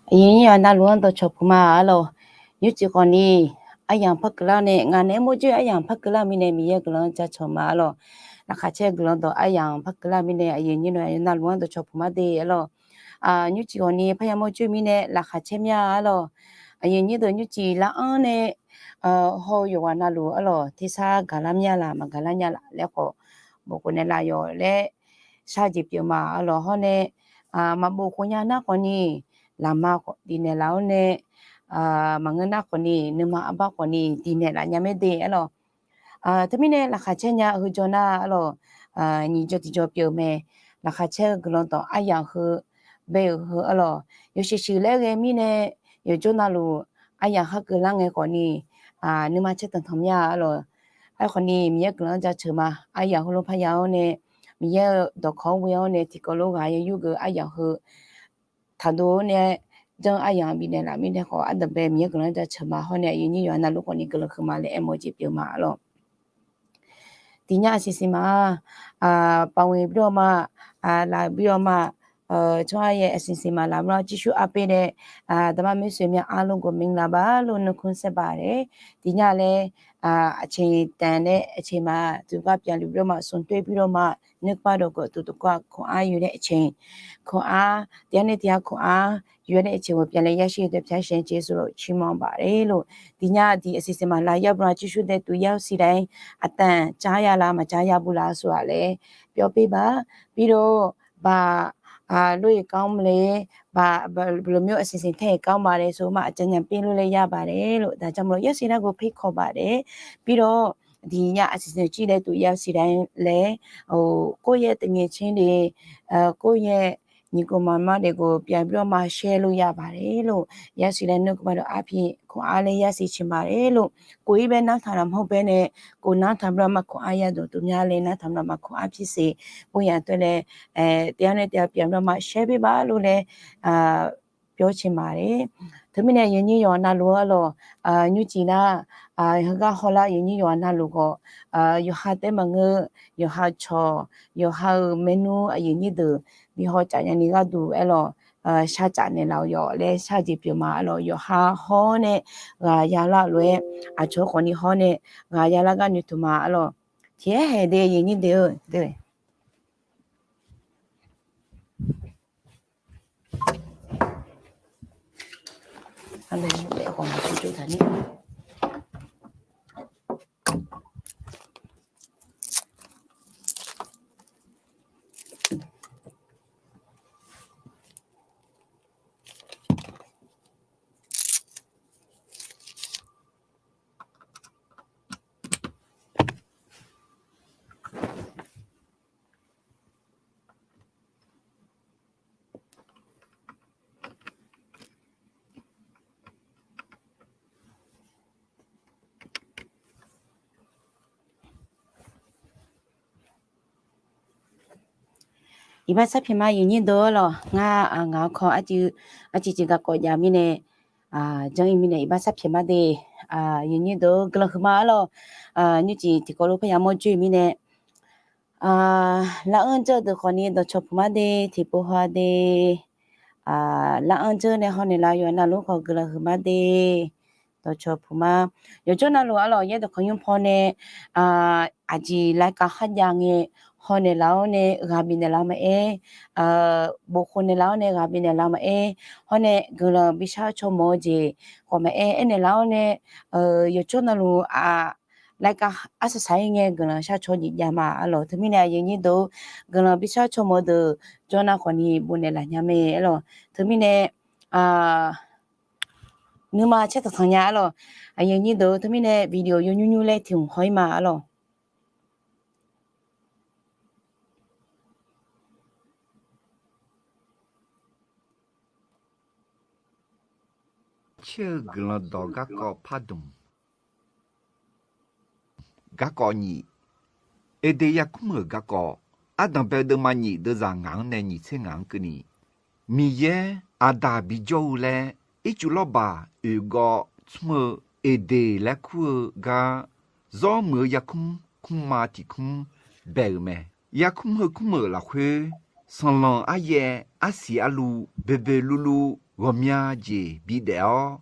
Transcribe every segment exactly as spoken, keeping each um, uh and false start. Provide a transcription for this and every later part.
Aqyuif nyir yawqha navluf-anr dawqcawq puq ma arlawq. Nymrcif khawfni aryamq par keuvlar nae ngaq naeq-aer mawrjoer aryamq par keuvlar-eu mirnae Miqyaer guiqlanq-anr jaceuq ma arlawq. Laqkhaq caer-eu guiqlanq dawq aryamq par keuvlar-eu mirnae aqyuif nyir yawqha navluf-anr dawqcawq puq ma de arlawq. Nymrcif khawfni parya mawrjoer mirnae laqkhaq caer mir-a arlawq. Aqyuif nyir deuq nymrcif lar-anr nae hawr-eu yawqghaq navluf arlawq tersar gaqlar mir-a laq maqgaqlar nya laf laer khawf, bof khof naeq laf yawq laer shar jeq pyeuf ma arlawq. Hawr nae maqbof khof nya nar khawfni, laqma khawf diqnaeq laf-awr nae, maqngeur nar khawfni nuima arbar khawfni diqnaeq laf nya mae de arlawq. Teumirnae laqkhaq caer nya heu jawr nar arlawq, nyiq jawr tiq jawr pyeuf-eu mae. Laqkhaq caer-eu guiqlanq dawq aryamq heu bae-euq heu arlawq. Yawshuif shuif laer ghae mirnae yawqjawr navluf aryamq khar keuvlar ngae khawfni, nuima caer tanqtanq mir-a arlawq. Aerkhawfni Miqyaer guiqlanq-anr jaceuq ma. Aryamq heulof parya-awr nae, Miqyaer-euq dawqkawq-anr ghoe-awr nae tiqkawv lof ghaq yawyur geuf aryamq heu taqdov-awr nae, janr aryamq bifnaeq laf mirnae khawf ardanqbae Miqyaer guiqlanq-anr jaceuq ma. Hawr nae aqyuif nyir yawqha navluf khawfni guiqlanq huiqma laer aermawf-eu jeq pyeuf ma arlawq. Tiqnyar aqsiq siqma-a, paqweq bir-awr ma, laf bir-awr ma, tsawrhaq yaer aqsiq siqma laf bir-awr จบ arpir nae, ธรรมะมิตรสวย မ arlawq กดไลค์ ลาบาล ลง nuikhanr แชร์ bae. Tiqnyar laer, aqceq taef nae aqceq ma, tiqgar pyeuf luf bir-awr ma, ส่งด้วย bir-awr ma, nuikhanr dawq gawq tuq tuq kawr-aq ခွန်အား yur nae aqceq, ခွန်အား, tiqyar nae tiqyar ခွန်အား yur nae aqceq ghawqbya laer yashir deuq pyar shae jeq sawr-awr ချီးမွမ်း bae lof. Tiqnyar diq aqsiq siqma laf yar bur-a ကျေးဇူး dae tuq yar-eu siq dae, aqtaeq jar ya la maqjar ya bur laf-a sawr-aq laer pyawr pir ba, bir-awr, ba, lof-iq kar-anr le, ba, ဘယ်လိုမျိုး aqsiq siq tae-iq kar-anr ma laer sawr ma, aqcawq nya pir lof laer yar bae lof. Daq jar maqlof yar siq nar ghoe pir kawq bae de. Bir-awr, tiqnyar aqsiq siq cir dae tuq yar-eu siq dae laer, ကိုယ့်ရဲ့သူငယ်ချင်းတွေ, ကိုယ့်ရဲ့ ညီအစ်ကိုမောင်နှမတွေကို ပြန်ပြီးတော့မှ share လို့ရပါတယ်လို့, yar siq laer nuikhanr dawq arpir ခွန်အား laer yar siq ciq ma le lof. ကိုယ်ပဲ နားထောင်တာ မဟုတ်ဘဲနဲ့ ကိုယ်နားထောင်ပြီးတော့မှ ခွန်အားရသူ သူများလည်း နားထောင်ပြီးတော့မှ ခွန်အားဖြစ်စေဖို့ရန်အတွက်လည်း တယောက်နဲ့တယောက် ပြန်ပြီးတော့မှ share ပေးပါလို့လည်း ပြောချင်ပါတယ်. Teumirnae aqyuif nyir yawqha navluf-anr arlawq, nymrcif nar, heugar hawlar aqyuif nyir yawqha navluf khawf, yawqha taef maqngeur, yawqha cawq, yawqha-euq maernmr aqyuif nyir deuq bi haw caf nyani gharduq aerlawq, shar caf naeqlaf-eu yawf laer shar jeq pyeuf ma arlawq. Yawqha hawr nae ghaq yalar lof-aer, aqcawq khawfni hawr nae ghaq yalar gar noeqtmq ma arlawq. Tiq-aer haeq de aqyuif nyir deuq-eu, Iqbax sharpyaeq ma aqyuif nyir deuq-ar lawq. Ngar, ngaq-anr kawr arciv civ garkawv jav mirnae, janr-ir mirnae iqbax sharpyaeq ma de. Aqyuif nyir deuq-eu guiqlanq huiqma-ar lawq. Nymrcif tiqkawv lof parya mawr joer-eu mirnae, lar-anr dzeur-eu deuq khawfni dawqcawq puq ma de, tiqpov haw de. Lar-anr dzeur nae hawnaeq laf-eu yawqha navluf khawf guiqlanq huiqma de. Dawqcawq puq ma. Yawqjawr navluf-ar lawq, yaerdawq khanqnymr paw nae aqjeq laer kav kharjav ngae hawnaeq laf-awr nae ghaq bifnaeq laf maqaer, bofkhof naeq laf-awr nae ghaq bifnaeq laf maqaer, hawr nae guiqlanq bishar caw mawf-eu jeq khawf maqaer, aernaeq laf-awr nae yawqjawr navluf-aq, laer kav arsaq saq-ir ngae guiqlanq shar caw jeq jav ma-ar lawq. Teumirnae aqyuif nyir deuq-eu guiqlanq bishar caw mawf-eu deuq jawr nar khawfni bofnaeq laf nya mae-ar lawq. Teumirnae nuima caer tanqtanq nya-ar lawq. Aqyuif nyir deuq-eu teumirnae video yawnymr nymr laer tiq hmq haw-ir ma-ar lawq. Caer-eu guiqlanq dawq garkawv pardmq. Garkawv nyiq, Eqdeq yarkmr-euq garkawv. Ardanqbae deuvma nyiq deuvzaq ngaq-anr nae nyiq tser ngaq-anr keuvni, Miqyaer aqdaq bijawr-eu laer ircuf lawrbaq oeq gawv tsmr-eu Eqdeq laer kur-eu gar, zawr muiq-eu yarkmr kmrma tiq kmr bae-euq mae. Yarkmr heukmr-euq lafkhoer sanqlanq aryaev arsiq arluv boeboe luvluv ghawqmya jeq bidaef-awr,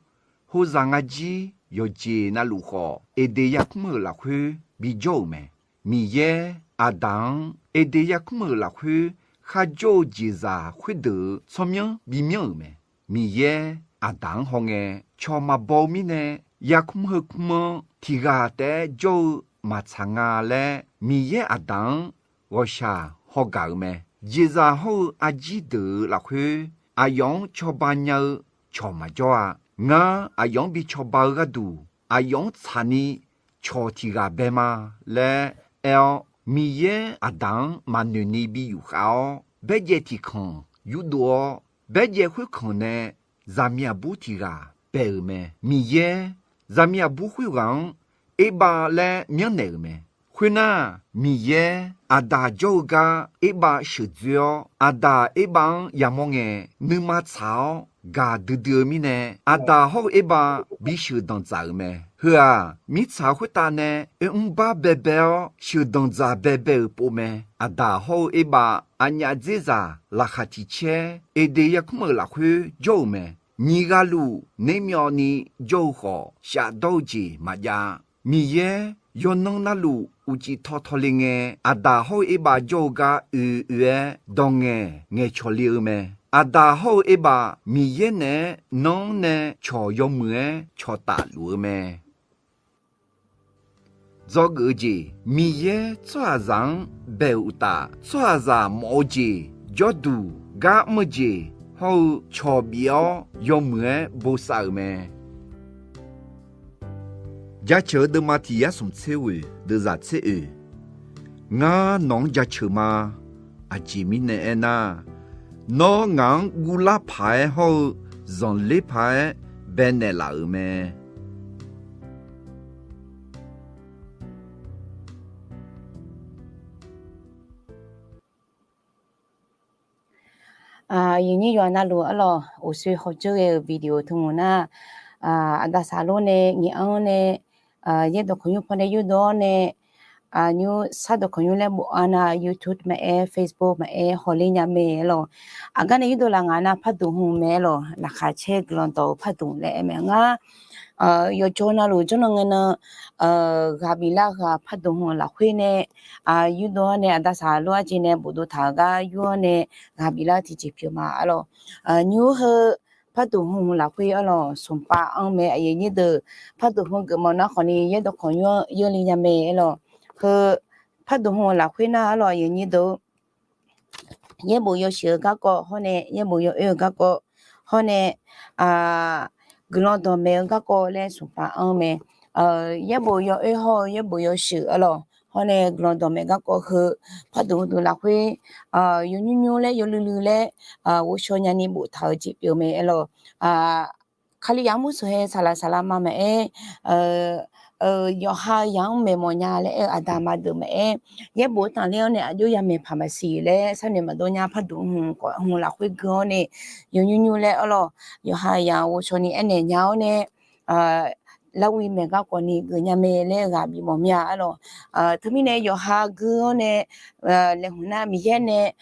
hozaq nga jir yawqjeq navluf khawf Eqdeq yarkmr-euq lafkhoer bijawr-euq mae. Miqyaer Aqdaq-anr Eqdeq yarkmr-euq lafkhoer kharjawr-eu jeqzaq khoerdeuq-euq tsawrmyanr bimyanr-euq mae. Miqyaer Aqdaq-anr hawngae, cawq maqbaw-eu mirnae yarkmr heukmr-anr tiq ghaq taef-aer jawr-eu maqtsaq nga laer Miqyaer Aqdaq-anr ghawqshaq haw gaq-euq mae. Jeqzaq hawr-eu arjir deuq-euq lafkhoer aqyawf-anr cawba nya-eu cawq maqjawr-a. Ngar aqyawf-anr bi cawba-eu gharduq aqyawf-anr tsaqni cawq tiq ghaq bae ma laer aer-awr, Miqyaer Aqdaq-anr maqnoeq ni bi yufkhav-awr, baerjaev tiq kanq yurdov-awr, baerjaev khoerkanq nae zaqmiq aqbur tiq ghaq bae-euq mae. Miqyaer zaqmiq aqbur khoerghaq-anr Erbav laer myanrnaeq-euq mae. Khoernar, Miqyaer Aqdaq jawr-eu gar Erbav sheuqdzoer-awr, Aqdaq Erbav-anr yamawr ngae, nuima tsaq-awr gaqdui dui-eu mirnae, Aqdaq hawr-eu Erbav bisheuq danqdzaq-euq mae. Heu-aq, mirtsaq khoertav nae oermr bar baebae-awr sheuqdanq dzaq baebae-euq pov mae. Aqdaq hawr-eu Erbav aqnyaf dzerzaq laqkhaq tiq caer Eqdeq yarkmr-euq lafkhoer jawr-euq mae. Nyiq ghaqluf naermyawvni jawr-eu khawf, shafdawr-eu jeq maqjav-a. Miqyaer yawqnan navluf uqcif taw taw le ngae, Aqdaq hawr-eu Erbav jawr-eu gar oe oe-aer dawq ngaeq ngaeqcawq le-eu mae. Aqdaq hawr-eu Erbav Miqyaer naeq-aer nanr nae cawq yawmuiq-aer cawqtaf luf-eu mae. Dzawgeuf-eu jeq, Miqyaer tsawrhaqzaq-anr bae-euq uqtaf, tsawrhaqzaq mawf-eu jeq, jawrduq gar mr-eu jeq hawr-eu cawq bif-awr yawmuiq-aer bosav-euq mae. Jaceuq-eu deuvma tiq yar smq tser ghoeq deuvzaq tser oeq. Ngar nawq-anr jaceuq ma. Aqjeq mirnae aernar, nawr ngaq-anr guvlar paq-aer hawr-eu zanqler paq-aer baenaeq laf-euq mae. Aqyuif nyir yawqha navluf arlawq, uqshoe hawdzeur ghae-euq video tmq nar, aqdavsaq lor nae nyiq anr nae, yaerdawq kawqnymr pawnae yurdov-awr nae, nymr sardawq kawqnymr laer bof-a nar, YouTube maqaer, Facebook maqaer hawler nya mae lawq. Aqgar nae yurdov laf ngaq nar parduq hmq mae lawq. Laqkhaq caer guiqlanq dawq-eu parduq laer aer mae ngar. Yawqjawr navluf jawrnan ngae nan, ghaq biflar-eu ghaq parduq hmq-eu lafkhoer nae, yurdov-awr nae aqdavsaq lor arjeq nae bofdov taq-euq gar yur-awr nae ghaq biflar-eu tiqjeq pyeuf ma arlawq. Nymr heu parduq hmq lafkhoer arlawq smqpav anr mae aqyuif nyir deuq. Parduq hmq geufmawf nar khawfni yaerdawq kawqnymr-anr yeurle nya mae arlawq. Heu parduq hmq lafkhoer nar arlawq aqyuif nyir deuq, yaerbof yawshuif-eu garkawv hawr nae yaerbof yawoer-eu garkawv hawr nae, guiqlanq dawqmaeq-eu garkawv laer smqpav anr mae. Yaerbof yawoer hawr-eu yaerbof yawshuif arlawq hawr nae guiqlanq dawqmaeq garkawv heu parduq hmq deuq lafkhoer yawnymr nymr laer yawluiv luiv laer ghovshaw nyani boftaq-euq jeq pyeuf mae arlawq. Kalizaq mur sheuqhae saqlaq saqlaq ma maqaer, yawqha yaq-anr maeqmawf nya laer aer-eu aqda ma deuq maqaer, yaerbof tanqler-awr nae aqjox yamaeq paq maqsiq laer sharnoeq maqdov nya parduq hmq lafkhoer gui-awr nae yawnymr nymr laer arlawq. Yawqha yaq ghovshaw ni aernaeq nya-awr nae, larwi maeq garkawv ni geuf nya mae laer ghaq bifmawf mya arlawq. Teumirnae yawqha gui-awr nae laeqhmq nar Miqyaer nae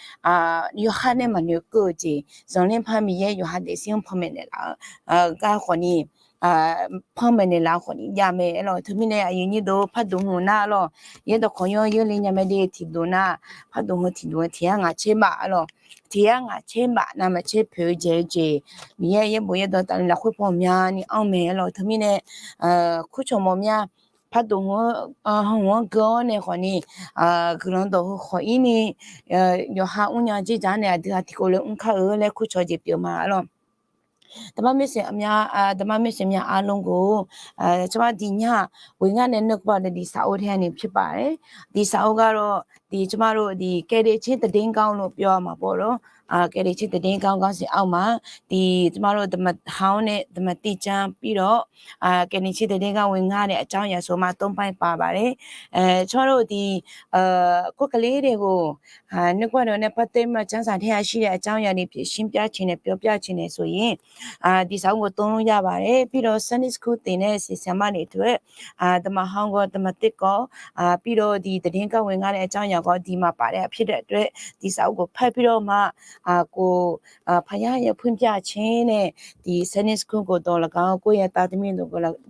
yawqha nae maqnoeq keuv-eu jeq zanqler par Miqyaer yawqha daefzir-anr panmaeq naeqlaf-eu gar khawfni, panmaeq naeqlaf-eu khawfni jav mae arlawq. Teumirnae aqyuif nyir deuq parduq hmq nar arlawq, yaerdawq kawqnymr-anr yeurle nya mae de tiqdov nar, parduq hmq tiqdov-aer tiq yar ngaq caer baf arlawq. Tiq yar ngaq caer baf navmaqtser poeq-eu jaeq-eu jeq, Miqyaer yaerbof yaerdawq tafle lafkhoer paw myani anr mae arlawq. Teumirnae kurcawq mawf mya, parduq hmq-anr, hmq-anr gui-awr nae khawfni, guiqlanq dawq heu khawf-ir ni, yawqha mrnya dzerdzaq-anr nae aqdui ha tiqkawv le mr kar-eu laer kurcawq jeq pyeuf ma arlawq. Daqmar mr, daqmar mr saqmya arlawq gor, tsawrmyanr diq nya-aq, ghoeq ngar nae nuikeuv-a nae diq saq-or tae-a ni pyur paf-aer, diq saq-or gar lawr, diq tsawrmyanr lor diq แก่นแท้ သတင်းကောင်း lor pyawr-a maqbaw lawr. แก่นแท้ သတင်းကောင်း ခေါင်းစဉ်အောက်မှာ ဒီကျမတို့ ဓမ္မဟောင်းနဲ့ ဓမ္မသင်ကြားပြီးတော့ အာ ကယ်တင်ခြင်းသတင်းကောင်းဝင်ငါတဲ့ အကြောင်းအရာဆိုမှ သုံးပိုင်းပါပါတယ်။ အဲ ကျမတို့ ဒီ အဲ ကိုယ်ကလေးတွေကို အာ နှုတ်ကပတ်တော်နဲ့ ပတ်သက်ပြီးမှ ကျမ်းစာထဲမှာရှိတဲ့ အကြောင်းအရာတွေ ဖြေရှင်းပြချင်တယ် ပြောပြချင်တယ်ဆိုရင် အာ ဒီစာအုပ်ကို သုံးလို့ရပါတယ်။ ပြီးတော့ Sunday School သင်တဲ့ ဆရာမတွေအတွက် အာ ဓမ္မဟောင်းကော ဓမ္မသစ်ကော အာ ပြီးတော့ ဒီသတင်းကောင်းဝင်ငါတဲ့ အကြောင်းအရာ gawqdiq maqpaf laer aqpir daef doer-aer, tiq saf-eu gof par-eu pyur dawr ma. Aq, gof, aq, paqyar yapuir byacaer nae, tiq Sunday school gof dawq lafgaq-anr, gor ya tav teumirnae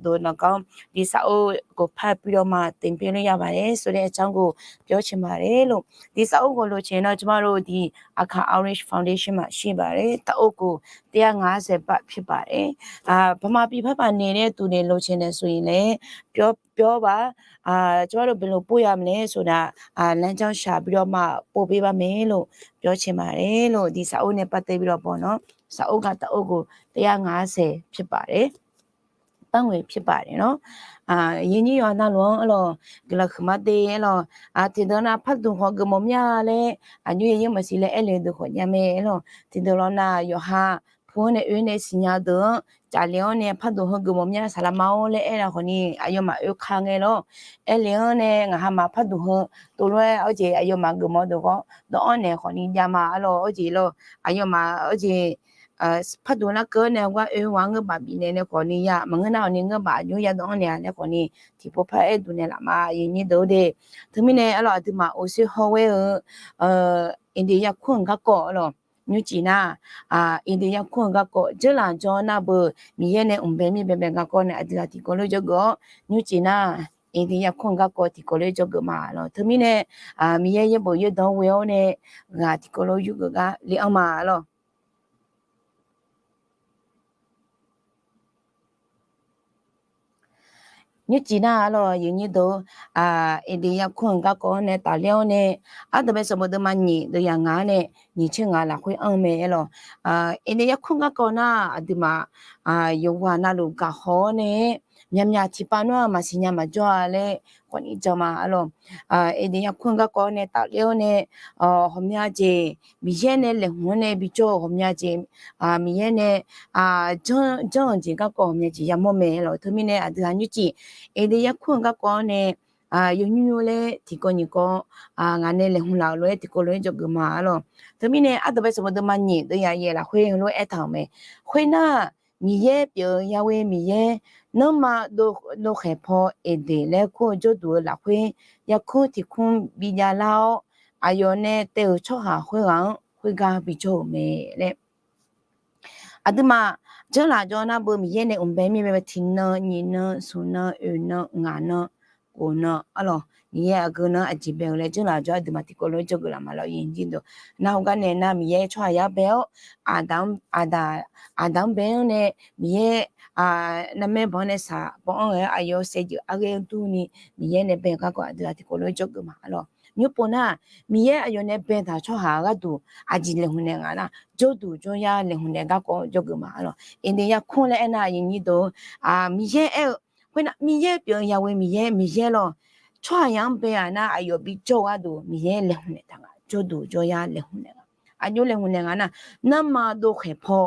dawq lafgaq-anr, tiq saf-eu gof par-eu pyur dawr ma, เต็มเปี่ยมเลย ya baq laer สุดท้าย aqcanr gof pyawr cae ma laer lor. Tiq saf-eu gof lof cae nar, jawrma lor tiq Aqkaq Outreach Foundation maqshir baq laer, taf-eu gof တစ်ရာငါးဆယ် baf pyur baq laer, aq, paqma pi par baq naeq laer tuq naeq lof cae nae suq-iq laer, pyawr, pyawr baq, aq, jawrma lor beqloq pov ya ma laer สุดท้าย aq, လမ်းကြောင်းရှာပြီးတော့မှ ပို့ပေးပါမယ်လို့ ပြောချင်ပါတယ်လို့ tiq saf-eu nae pav tae bi lawr baw nawr, saf-eu gaq taf-eu gof တစ်ရာငါးဆယ် pyur baq laer, par ngoeq pyur baq naeq nawr, aq, yawnyir yawqha navluf-anr aerlawq, guiqlanq huiqma te aerlawq, aq, tiqdeuq nav parduq khawf geufmawf mir-a laer, aqjox yaer maqsiq laer aer le deuq khawf jav mae aerlawq, tiqdeuq lawr nav yawqha pu-anr nae oe nae siqnya-eu deuq-anr, jafle-anr nae parduq heu geufmawf mir-a saqlaqma-or laer aer-a khawfni, aqyawfmaf oe ka ngae lawr, aer le-anr nae ngaq hamaf parduq heu tov-aer arjeq aqyawfmaf geufmawf deuq khawf dawv-anr naeq khawfni jav ma aerlawq, arjeq lawr, aqyawfmaf arjeq parduq larkeuv-anr nae gar oe-a ngeur baf bifnaeq nae khawfni ya, maqngeur nar khawfni ngeur baf aqjox ya dawv-anr naeq-a laer khawfni, tiqpov par aer duq naeq laf ma, yawnyir deuq-or de. Teumirnae aerlawq, aqduimaf oqshoer hawr ghae-eu, aq, Eqdeq yarkmr-euq garkawv aerlawq, nymrcif nar, aq, Eqdeq yarkmr-euq garkawv dzeurlaf jawr nar beu, Miqyaer nae mqbae mir baebae garkawv nae aqdui-aq tiqkawv lof-aer dzawgeuf-awr, nymrcif nar, Eqdeq yarkmr-euq garkawv tiqkawv lof-aer dzawgeuf ma lawr. Teumirnae, aq, Miqyaer yaerbof yaerdan ghoe-awr nae, ghaq tiqkawv lof-aer yurgeuf gar le-anr ma lawr. Nymrcif nar aerlawq, yawnyir deuq-or, aq, Eqdeq yarkmr-euq garkawv-anr nae tafler-awr nae, ardawq bae sanqbof deuvma nyiq deuq yaq ngaq-anr nae, nyiq tser ngaq lafkhoer anr-eu mae aerlawq. Aq, Eqdeq yarkmr-euq garkawv nar, aqduimaf, aq, yawqghaq navluf gaqhaw-awr nae, myaqmyaq tiqpav nar-aq maqsiqnya maqjawr-a laer khawfni jan ma aerlawq. Aq, Eqdeq yarkmr-euq garkawv-anr nae tafler-awr nae, aq, ghawqmya jeq Miqyaer nae laeqhmq-anr nae bijawr-eu ghawqmya jeq, aq, Miqyaer nae, aq, janr, janr-euq jeq garkawv ghawqmya jeq yamawr mae aerlawq. Teumirnae aqdui-aq nymrcif Eqdeq yarkmr-euq garkawv-anr nae, aq, yawnymr nymr laer tiqkawv nyiq kawv, aq, ngaq nae laeqhmq laf-euq lof-aer tiqkawv lof-aer dzawgeuf ma aerlawq. Teumirnae ardawq bae sanqbof deuvma nyiq deuq yaq yaeq lafkhoer heulof-aer aertaq-euq mae. Khoernar, Miqyaer pyeuf-eu Yahweh Miqyaer, nanrma dov khaeq paw Eqdeq laer kur-eu jawrduq-eu lafkhoer yarkmr tiqkmr bijav lar-awr, aqyawf nae taev-euq tsawrhaq khoerghaq-anr khoergar bijawr-euq mae laer. Aqduimaf dzeurlaf jawr nar beu Miqyaer nae mqbae mir bae tiqnan nyiq nan smq nan oeq nan ngaq nan khof nan aerlawq, Miqyaer aqgeu nan aqjeq bae-eu laer dzeurlaf jawr aqduimaf tiqkawv lof-aer dzawgeuf laf ma lawr. Nar heugar nae nar Miqyaer tsawrhaq yar bae-awr, aqdaq, aqdaq-anr bae-anr nae Miqyaer, aq, narmaer banq-anr nae saq banq-anr ghae-awr aqyawf saevdzeuf arghaer-anr durni Miqyaer nae bae-eu garkawv aqdui-aq tiqkawv lof-aer dzawgeuf ma aerlawq. Nymr pov nar, Miqyaer aqyawf nae baetaq-euq tsawrhaq gharduq aqjeq laeqhmq naeq nga nar, jawrduq jawryar laeqhmq naeq garkawv dzawgeuf ma aerlawq. Eqdeq yarkmr laer aernar, aqyuif nyir deuq-or, aq, Miqyaer aer-eu, khoernar Miqyaer pyeuf-eu Yahweh Miqyaer, Miqyaer lawr, tsawrhaqzaq-anr bae-aq nar aqyawf bijawr-eu gharduq Miqyaer laeqhmq naeq taq nga, jawrduq jawryar laeqhmq naeq nga. Aqjox laeqhmq naeq nga nar, nanrma dov khaeq paw,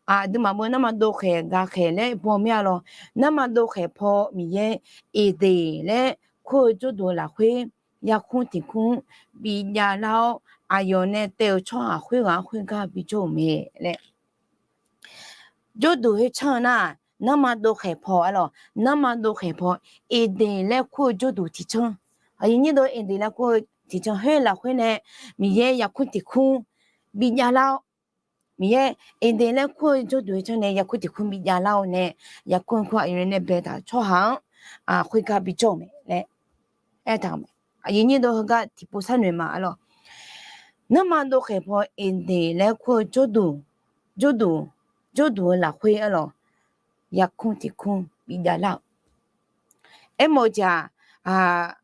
aqduimaf beu nanrma dov khaeq gaq khaeq laer baw mir-a lawr, nanrma dov khaeq paw Miqyaer Eqdeq laer kur-eu jawrduq-eu lafkhoer yarkmr tiqkmr bijav lar-awr, aqyawf nae taev-euq tsawrhaq khoerghaq-anr khoergar bijawr-euq mae laer. Jawrduq khoertsanr-eu nar, nanrma dov khaeq paw aerlawq, nanrma dov khaeq paw Eqdeq laer kur-eu jawrduq tiqtsanr, aqyuif nyir deuq-or, Eqdeq laer kur-eu tiqtsanr khoer lafkhoer nae Miqyaer yarkmr tiqkmr bijav lar-awr, Miqyaer Eqdeq laer kur-eu jawrduq khoertsanr nae yarkmr tiqkmr bijav lar-awr nae, yarkmr khoer aqyawf nae baetaq-euq tsawrhaq-anr khoergar bijawr-euq mae laer aertaq-euq mae. Aqyuif nyir deuq-or, heugar tiqpov sharnoeq ma aerlawq. Nanrma dov khaeq paw Eqdeq laer kur-eu jawrduq, jawrduq, jawrduq-eu lafkhoer aerlawq, yarkmr tiqkmr bijav lar-euq. Aermawf-eu jeq-aq,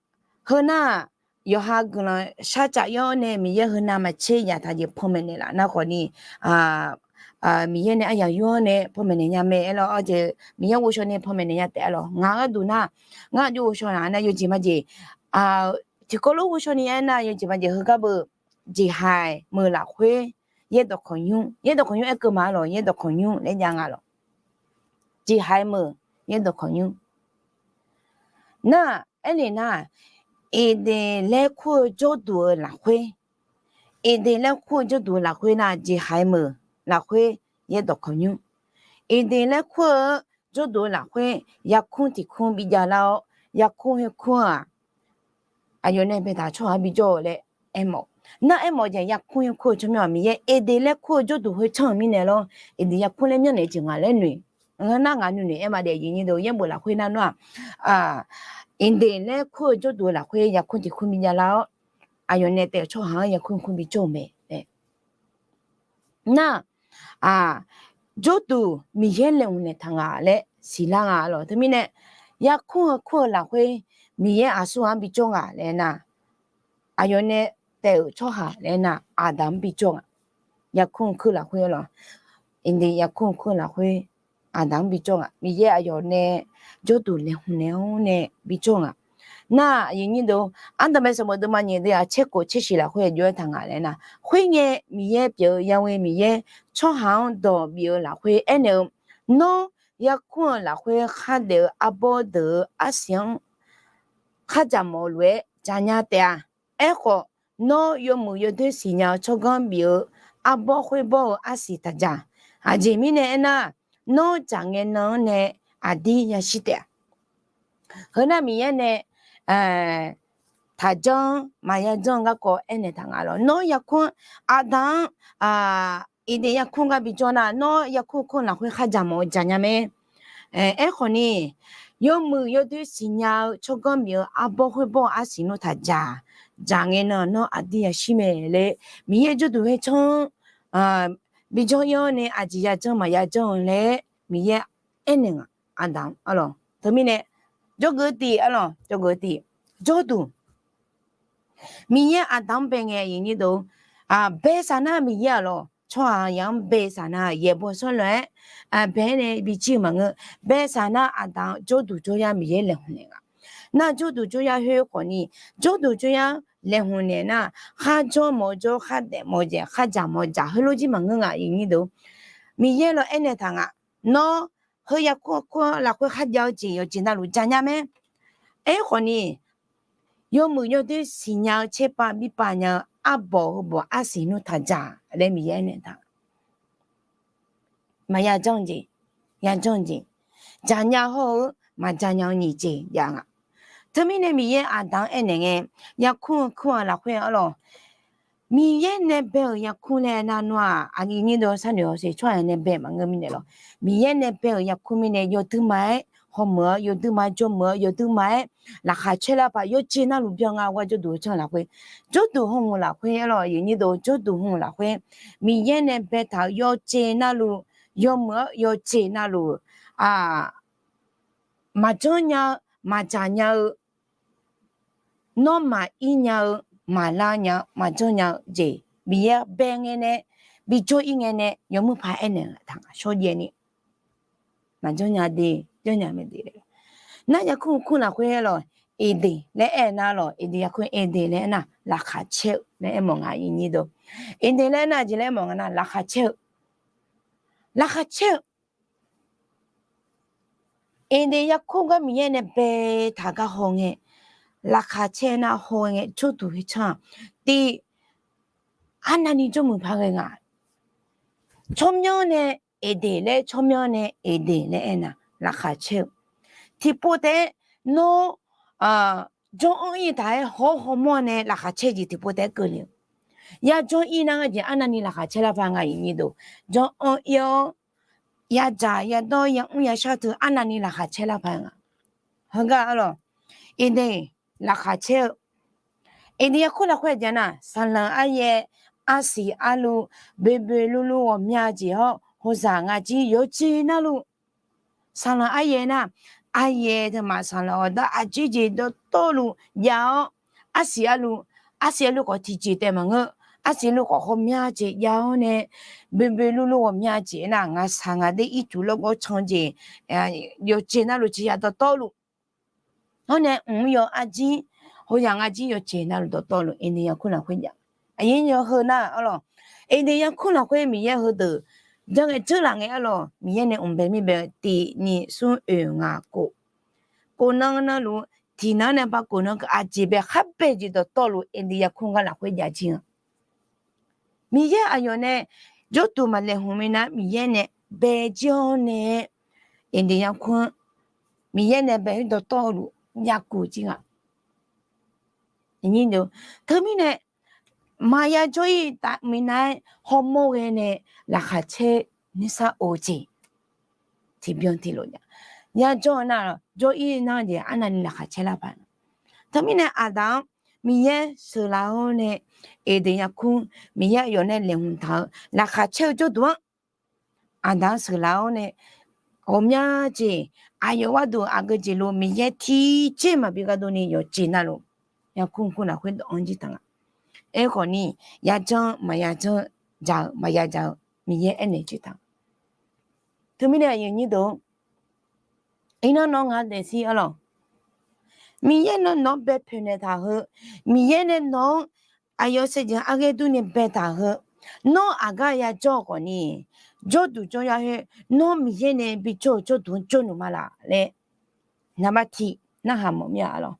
heunar yawqha guiqlanq sharcaf yawr nae Miqyaer heunav maqtser yaqtaq jeq panmaeq naeqlaf nar khawfni, Miqyaer nae aryaq yur-anr nae panmaeq naeq nya mae aerlawq. Aqjeq Miqyaer ghovshaw ni panmaeq naeq nya taef aerlawq. Ngaq gharduq nar, ngar aqjox ghovshaw naq nar yawjeq majeq, tiqkawv lof ghovshaw ni aernar yawjeq majeq heugar beu, jeqhaiq meuq lafkhoer yaerdawq kawq nymr, yaerdawq kawq nymr aerkeuv ma aerlawq, yaerdawq kawq nymr laer jav nga lawq. Jeqhaiq meuq, yaerdawq kawq nymr. Nar, aernaeq nar, Eqdeq laer kur-eu jawrduq-eu lafkhoer, Eqdeq laer kur-eu jawrduq-eu lafkhoer nar jeqhaiq meuq lafkhoer yaerdawq kawq nymr. Eqdeq laer kur-eu jawrduq-eu lafkhoer yarkmr tiqkmr bijav lar-awr, yarkmr khoerkmr-aq, aqyawf nae baetaq-euq tsawrhaq-anr bijawr-eu laer aermawf. Nar aermawf jeq yarkmr yarkmr-eu tsawrmyanr-aq Miqyaer Eden laer kur-eu jawrduq khoertsanr-euq mirnae lawr, Eden yarkmr laer myanrnaeq jeq ngaq laer noeq. Ngar nar ngaq nuinoeq aer ma daef, aqyuif aqnyir deuq, yaerbof lafkhoer nar nawr-aq, Eden laer kur-eu jawrduq-eu lafkhoer yarkmr tiq kur bi javlar-awr, aqyawf nae taef-euq tsawrhaq-anr yarkmr kur bijawr-eu mae. Nar-aq, jawrduq Miqyaer laeqhmq naeqtaq nga laer siqlar nga lawq. Teumirnae yarkmr-eu kur-eu lafkhoer Miqyaer aqsur ghaq-anr bijawr nga laer nar, aqyawf nae taef-euq tsawrhaq laer nar Aqdaq-anr bijawr nga. Yarkmr-eu kur lafkhoer lawq, Eden yarkmr-eu kur lafkhoer Aqdaq-anr bijawr nga. Miqyaer aqyawf nae jawrduq laeqhmq naeq-awr nae bijawr nga. Nar aqyuif aqnyir deuq, ardanqbae sanqbof deuvma nyiq deuq-aq tser khof tser shiq lafkhoer aqjox-aer taq nga laer nar, khoerngae Miqyaer pyeuf-eu Yahweh Miqyaer tsawrhaq-anr dawq bif-eu lafkhoer aernaeq-eu, Nawr yarkmr-euq lafkhoer khardaef-eu arbawr deuq-euq arsiq-anr khardzaq mawf-eu lof-aer dzaqnya taef-a. Aerkhawf, nawr yawmuiq yawdoer siqnya-eu tsawrganr bif-eu arbawr khoerbawr-eu arsiq taqdzaq. Aqjeq mirnae aernar, nawr dzaqngae nan-anr nae aqdir yashir taef-a. Heu nar Miqyaer nae taqjanr-anr maqya janr-eu garkawv aernaeq taq nga lawq. Nawr yarkmr-anr Aqdaq-anr Eden yarkmr gar bijawr nar, nawr yarkmr kur lafkhoer khardzaq mawf-eu dzaqnya mae. Aerkhawf ni, yawmuiq yawdoer siqnya-eu tsawrganr bif-eu arbawr khoerbawr-eu arsiq nmr taqdzaq. Dzaqngae nan nawr aqdir yashir mae laer Miqyaer jawrduq khoertsanr-anr bijawr ir-awr nae aqjeq ya janr maqya janr-eu laer Miqyaer aernaeq nga. Aqdaq-anr arlawq, teumirnae jawrgeuf tiq arlawq, jawrgeuf tiq, jawrduq Miqyaer Aqdaq-anr bae ngae, aqyuif aqnyir deuq, bae saq nar Miqyaer arlawq, tsawrhaq yaq-anr bae saq nar yaeqbawq sawrlof-aer bae-aer nae bijir-eu maqngeur. Bae saq nar Aqdaq-anr jawrduq jawryar Miqyaer laeqhmq naeq nga. Nar jawrduq jawryar khoer khawf ni, jawrduq jawryar laeqhmq naeq nar, kharjawr mawf-eu jawr, khardaef mawf-eu daef, khardzaq mawf-eu dzaq heulof jir maqngeur nga, aqyuif aqnyir deuq. Miqyaer law aernaeq taq nga, Nawr heu yarkmr kur lafkhoer kharjav-eu jeq yawqjeq navluf dzaqnya mae. Aerkhawf ni, yawmuiq yawdoer siqnya-eu tserpav birpav nya-eu arbawq heubawq arsiq nmr taqdzaq laer Miqyaer aernaeq taq. Maqya janr-eu jeq, ya janr-eu jeq, dzaqnya hawr-eu maqdzaqnya-eu nyiq jeq jav nga. Teumirnae Miqyaer Aqdaq-anr aernaeq ngae, yarkmr-eu kur-eu lafkhoer arlawq, Miqyaer nae bae-euq yarkmr laer nar nawr-aq, aqyuif aqnyir deuq, sharnoeq hawsher tsawrhaq nae bae maqngeur mirnae lawq. Miqyaer nae bae-euq yarkmr mirnae yawduirma-aer hawmuiq-awr, yawduirma jawrmuiq-awr, yawduirma-aer laqkhaq caer lar paq yawjeq navluf byan nga. Gar jawrduq heu tsanr lafkhoer, jawrduq hmq lafkhoer arlawq, aqyuif aqnyir deuq, jawrduq hmq lafkhoer Miqyaer nae baetaq-euq yawjeq navluf, yawmuiq-awr yawjeq navluf, maqjanr nya-eu, maqdzaq nya-eu, nawr maqir nya-eu, maqlar nya-eu, maqjanr nya-eu jeq Miqyaer bae ngae nae, bijawr ir ngae nae yawmuiq paq aernaeq taq nga shawrjaev ni. Maqjanr nya de, janr nya mae de. Nar yarkmr kur lafkhoer arlawq, Eqdeq laer aer nar lawq, Eqdeq yarkmr Eqdeq laer aer nar laqkhaq caer-eu laer aermawf nga, aqyuif aqnyir deuq. Eqdeq laer aer nar jeq laer aermawf nga nar laqkhaq caer-eu, laqkhaq caer-eu Eqdeq yarkmr gar Miqyaer nae baetaq gar haw ngae, laqkhaq caer nar haw ngae jawrduq khoertsanr-aq, tiq, arnavni jawrmuiq paq ghae nga. Tsawrmyanr nae Eqdeq laer, tsawrmyanr nae Eqdeq laer aer nar laqkhaq caer-eu, tiqpov taef-aer nawr janr-anr ir taq-aer hawr hawmawr nae laqkhaq caer jeq tiqpov taef-aer keuvle-eu. Ya janr ir nar ngar jeq arnavni laqkhaq caer lar paq nga, aqyuif aqnyir deuq. Janr-anr ir-awr, yadzaq yadawr yamr yashar teu arnavni laqkhaq caer lar paq nga. Heugar arlawq, Eqdeq laqkhaq caer-eu, Eqdeq yarkmr lafkhoer aqjeq nar, saqlanq aryaer, arsiq arluv, boeboe luvluv ghawqmya jeq hawr, hawzaq ngaq jir yawqjeq navluf, saqlanq aryaer nar, aryaer teu maq saqlanq ghawqdar aqjeq jeq dawqtawvluf jav-awr, arsiq arluv, arsiq arluv khawf tiqjeq taef maqngeur, arsiq arluv khawf ghawqmya jeq jav-awr nae, boeboe luvluv ghawqmya jeq nar, ngaqshaq ngaqder ircuf lawrgawr can jeq, yawqjeq navluf jeq ya dawqtawvluf, hawr nae mq-anr yaw arjir, hawzaq ngaq jir yawqjeq navluf dawqtawvluf Eqdeq yarkmr lafkhoer jav. Aqyuif aqnyir deuq, heu nar arlawq, Eqdeq yarkmr lafkhoer Miqyaer heudeuq janr ngae dzeurlaf ngae arlawq, Miqyaer nae mq bae mir bae-eu tiq nyiq smr oeq ngaq kof, kof nan navluf tiq nan nae ba kof nan keuv aqjeq bae khar bae jeq dawqtawvluf Eqdeq yarkmr gar lafkhoer jav jir-a. Miqyaer aqyawf nae jawrduq maqlaeqhmq minav, Miqyaer nae bae jir-awr nae, Eqdeq yarkmr-anr Miqyaer nae bae-ir dawqtawvluf jav kof jir nga. Teumirnae, maqya jawr-ir taf minav-aer hawmawr ghae nae laqkhaq caer nuisar of-eu jeq tiqbyan tiqlof nya. Ya jawr-eu nar, jawr-ir nar jeq arnavni laqkhaq caer lar paq. Teumirnae aqdaq-anr Miqyaer sheuqlaf-awr nae, Eqdeq yarkmr Miqyaer aqyawf nae laeqhmq taq-eu laqkhaq caer-eu jawrduq-anr aqdaq-anr sheuqlaf-awr nae, ghawqmya jeq aqyawf gharduq aqgeu jeq lof Miqyaer tiqjeq maqbi gardov ni yawqjeq navluf yarkmr kur lafkhoer dawq-anr jir taq nga. Aerkhawf ni, yajanr maqya janr, dzaq-eu maqya dzaq-eu Miqyaer aernaeq jir taq. Teumirnae aqyuif aqnyir deuq-or, iqnan nawr ngaq daefzir arlawq, Miqyaer nae nawq-anr bae poeqnaeq taq heu, Miqyaer nae nawq-anr aqyawf saevdzeuf arghaer durni baetaq heu, nawr aqgar yajawr-eu khawf ni, jawrduq jawryar khoer nawr Miqyaer nae bijawr-eu jawrduq-anr jawrluf ma laf laer, naqbar tiq narhaq mawf mir-a arlawq.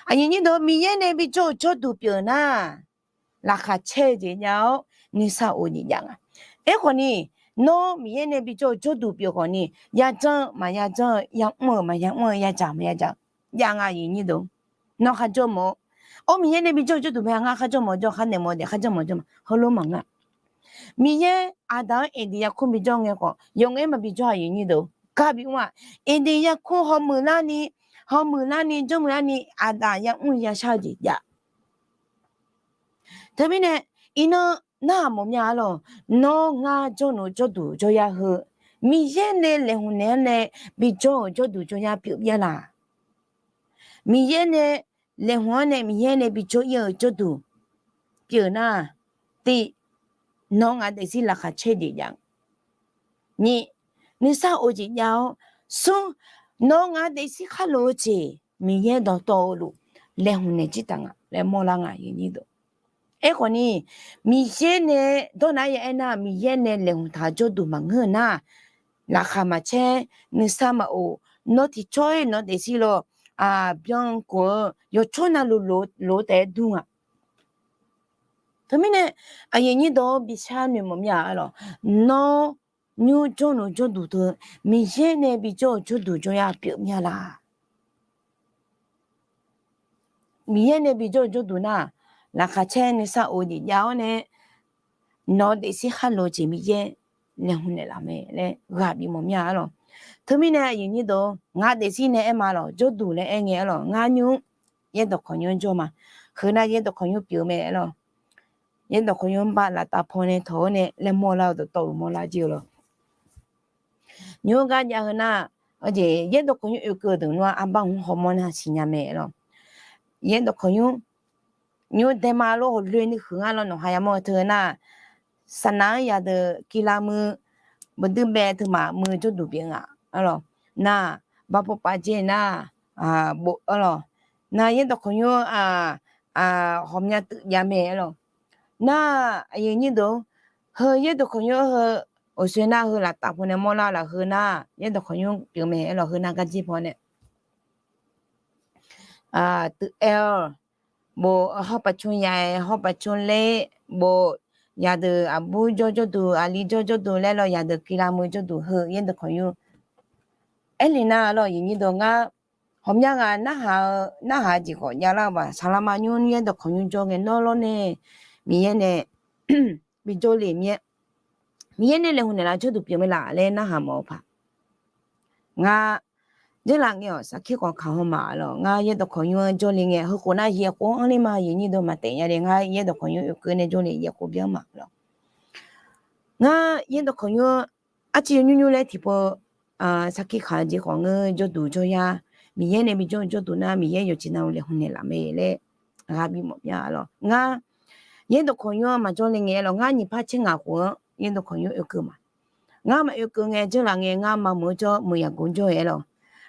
Aqyuif aqnyir deuq, Miqyaer nae bijawr-eu jawrduq pyeuf nar, laqkhaq caer-eu jeq jav-awr nuisar of-eu jeq jav nga. Aerkhawf ni, nawr Miqyaer nae bijawr-eu jawrduq pyeuf khawf ni, yajanr-eu maqya janr-eu, yamr-euq maqya mr-eu, yadzaq maqya dzaq-eu jav nga aqyuif aqnyir deuq. Nawr kharjawr mawf-awr, Miqyaer nae bijawr-eu jawrduq mae, ngar kharjawr mawf jawr, kharnaeq mawf daef kharjawr mawf jawr ma, heulof maqngeur-a. Miqyaer aqdaq-anr Eqdeq yarkmr bijawr ngae khawf, yawqngae maqbi jawr aqyuif aqnyir deuq, gar bimr-aq, Eqdeq yarkmr hawmuiq larni, hawmuiq larni jawrmuiq larni aqdaq yamr yashar-eu jeq jav. Teumirnae, iqnan narhaq mawf mir-a arlawq, nawr ngar jawrluf jawrduq jawryar heu, Miqyaer nae laeqhmq naeq-anr nae bijawr-euq jawrduq jawryar pyeuf mir-a laq. Miqyaer nae laeqhmq-anr nae Miqyaer nae bijawr ir-eu jawrduq pyeuf nar, tiq, nawq-anr ngaq daefzir laqkhaq caer jeq jav. Nyiq, nuisar of jeq jav-awr, smr, nawq-anr ngaq daefzir khar lof-eu jeq Miqyaer dawqtawvluf laeqhmq naeq jir taq nga laer mawrlar nga aqyuif aqnyir deuq. Aerkhawf ni, Miqyaer nae dawrnar ya aernar, Miqyaer nae laeqhmq taq-eu jawrduq maqngeur-eu nar, laqkhaq maqcaer, nuisar maqof, nawr tiqcawr-ir nawq daefzir lawr, aqbyan kof-eu yawqcawq navluf lof taef-aer dur nga. Teumirnae, aqyuif aqnyir deuq-or, bishar noeq mawf mir-a arlawq, nawr nymr jawrluf jawrduq teu, Miqyaer nae bijawr-eu jawrduq jawryar pyeuf mir-a laq. Miqyaer nae bijawr-eu jawrduq nar, laqkhaq caer nuisar of jeq jav-awr nae, nawq-eu daefzir khar lof-eu jeq Miqyaer laeqhmq naeqlaf mae laer ghaq bimawf mir-a arlawq. Teumirnae aqyuif aqnyir deuq-or, ngaq daefzir nae aer ma lawq, jawrduq laer aer ngae arlawq, ngar nymr yaerdawq khawqnymr-anr jawr ma. Heu nar yaerdawq khawqnymr pyeuf mae arlawq. Yaerdawq khawqnymr-anr bar laftav paw nae tawq-awr nae laer mawrlar-eu dawqtawvluf mawrlar jir-eu lawq. Nymr gar jav heu nar, yaerdawq khawqnymr oekeuv deuq nmr-a, arbar hmq hawmawr nar siqnya mae lawq. Yaerdawq khawqnymr, nymr daema lor hawqloe nuihuiq ngar lawr nawq ha yamawr-eu teu nar, saqnaq-anr yadeuq kilav muiq, baqdui bae teumaf muiq jawrduq pyeuf nga. Arlawq, nar, bar pov pav dzer nar, bof arlawq, nar yaerdawq khawqnymr, hawqmya tuif jav mae arlawq. Nar, aqyuif aqnyir deuq, heu yaerdawq khawqnymr heu, oqsoe nar heu laftav paw nae mawrlar laf heu nar yaerdawq khawqnymr pyeuf mae arlawq, heu nar gar dzer paw nae tuif aer-awr, bof hawr paqcmr ya-aer hawr paqcmr ler, bof yadeuq aqbur jawr jawrduq aqli jawr jawrduq laer lawr yadeuq kilav muiq jawrduq heu yaerdawq khawqnymr. Aerlef nar lawr aqyuif aqnyir deuq ngar, hawqmya ghaq narhaq-eu narhaq-eu jeq khawf javlar-eu baq, saqlaqma nymr yaerdawq khawqnymr jawr ngae nawr lawr nae, Miqyaer nae bijawr le Miqyaer, Miqyaer nae laeqhmq naeqlaf jawrduq pyeuf mae laf laer narhaq mawf-eu paq. Ngar, dzeurlaf ngae-awq sarkir khawf kaq haw ma lawq, ngar yaerdawq khawqnymr-anr jawrle ngae heukhof nar yaeqkhof anr ler ma, aqyuif aqnyir deuq maqtaef nya le, ngar yaerdawq khawqnymr oekeuv nae jawrle yaeqkhof byanr ma lawq. Ngar yaerdawq khawqnymr-anr arciv yawnymr nymr laer tiqpov sarkir kaq-eu jeq khawf ngeur jawrduq jawryar, Miqyaer nae bijawr jawrduq nar Miqyaer yawqjeq navluf laeqhmq naeqlaf mae laer ghaq bimawf mya lawq. Ngar yaerdawq khawqnymr-anr maqjawr le ngae lawq, ngar nyiq par caer ngaq khof-anr yaerdawq khawqnymr oekeuv ma. Ngar maqoekeuv ngae dzeurlaf ngae ngar maqmuiq-eu jawr muiq yaqgov jawr-aer lawq.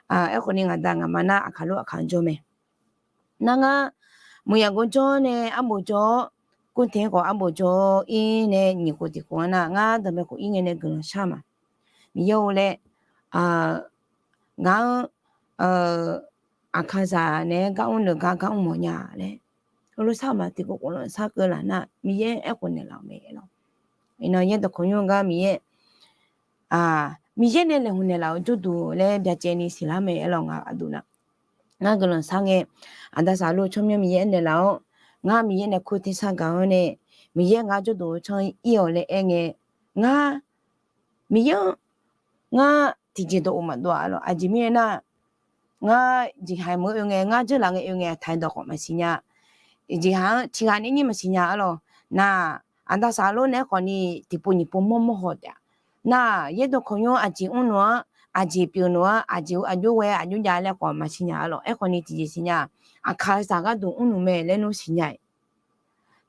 Aerkhawf ni ngaq da ngaq ma nar aqkaq lof aqkaq jawr mae. Nar ngar muiq yaqgov jawr nae arbof jawr-awr, kurteq-aer khawf arbof jawr-awr ir nae nyiq khof tiq khof-anr nar ngar danqbae khof ir ngae nae guiqlanq shar ma. Miqyaer-or laer, ngaq-anr aqkaqzaq naeq-aer gar mr leuq gar gar mr mawf nya laer, heulof shar ma tiqkhof khof lanq shar keuv laf nar Miqyaer aerkhof naeqlaf-euq mae lawq. Iqnan yaerdawq khawqnymr gar Miqyaer, Miqyaer nae laeqhmq naeqlaf-euq jawrduq laer byacaevni siqlar mae aer lawq. Ngaq aqduq nar, ngar guiqlanq shar ngae, aqda saqlo tsawrmyanr Miqyaer aernaeq laf-awr, Ngar Miqyaer nae kur tersar gaq-anr nae, Miqyaer ngar jawrduq-eu canr ir-awq laer aer ngae, ngar Miqyaer-anr ngar tiqjeq dawq of maqdov-a lawq. Aqjeq mirnae nar, ngar jeqhaq meuq-eu oe ngae, ngar dzeurlaf ngae oe ngae, taq-aer dawq khawf maqsiq nya. Jeqhaq-anr tiqghaq nae nyir maqsiq nya-a lawq. Nar, aqda saqlor naeq-aer khawfni tiqpov nyiq pov mawrmawr haw taef-a. Nar, yaerdawq kawqnymr aqjeq mrnuq-anr, aqjeq pyeuf nuq-anr, aqjeq aqjox ghae aqjox jav laer khawf maqsiq nya-a lawq. Aerkhawfni tiqjeq siqnya-aq, aqkaq-eu saq gharduq mrnuq mae laer nmr siqnya-iq.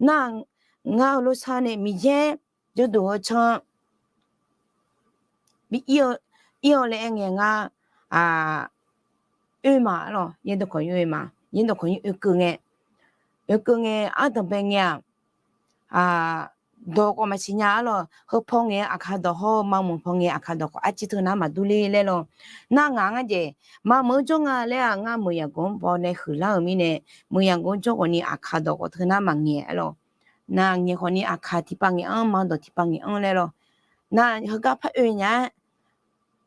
Nar, ngar-eu lorsar nae Miqyaer jawrduq-eu canr bi ir-awr laer aer ngae ngar oe ma-a lawq. Yaerdawq kawqnymr oe ma, yaerdawq kawqnymr oekeuv ngae, oekeuv ngae ardanqbae ngae-aq, dawq khawf maqsiq nya-a lawq. Heu paw ngae aqkaq dawq hawr-eu, maqmeuq paw ngae aqkaq dawq khawf arciv teu nar maqdur ler laer lawq. Nar ngaq ngar jeq maqmeuq-anr jawr nga laer-aq, ngar meuq yaqgawq-anr baw nae huiqlar-euq mirnae, meuq yaqgawq-anr jawr khawfni aqkaq dawq khawf teu nar maqngaeq-a lawq. Nar ngaeq khawfni aqkaq tiqpav ngaeq-anr, maqdawq tiqpav ngaeq-anr laer lawq. Nar heugar par oe nya-aer,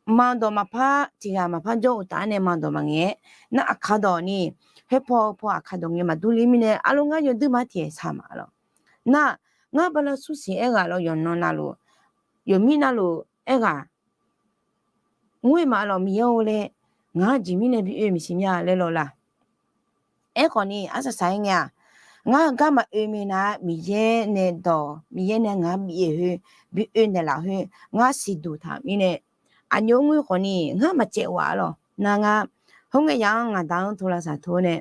maqdawq maqpar tiqghaq maqpar jawr uqtaf-anr nae maqdawq maqngaeq-aer, nar aqkaq dawq ni, khoer paw heu paw aqkaq dawq ngae maqdur ler mirnae, arlor ngar yawduir mar tiq-aer saq ma-a lawq. Nar, ngar bala smrsiq aerghaq lawr yawqnan navluf, yawqmir navluf aerghaq ngoer ma-a lawq. Miqyaer-or laer, ngaq-anr jeq mirnae bi oe maqsiq mya laer lawq laq. Aerkhawfni arsaq saq-aer ngae-aq, ngar heugar maqoe minav-a, Miqyaer nae dawq, Miqyaer nae ngaq-anr bif-euq heu, bi oe naeqlaf khoer ngar siqduq taq mirnae, aqjox ngoer khawfni ngar maqcaev ghaq-a lawq. Nar ngar, khoerngae yaq-anr ngaqda-anr tov lavsaq tov nae,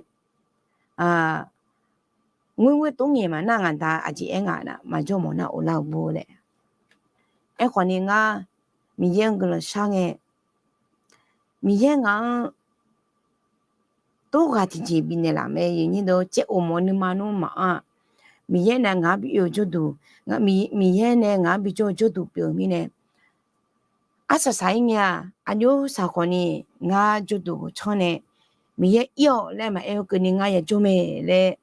ngoer ngoer tov ngaeq maqnar ngaqda aqjeq aer nga nar maqjawr mawf nar of lar-eu bur laer. Aerkhawfni ngar Miqyaer-anr guiqlanq shar ngae, Miqyaer ngaq-anr tov ghaq tiqjeq bifnaeq laf mae. Caev of mawf nuima nmr maqanr-aq, Miqyaer nae ngaq-anr bi oe-eu jawrduq, Miqyaer nae ngaq-anr bi jawr-eu jawrduq pyeuf-eu mirnae, arsaq saq-ir ngae-aq, aqjox saq khawfni ngar jawrduq ghawqcanr nae, Miqyaer ir-awq laer maqaer-eu keuvni ngar yajawr mae laer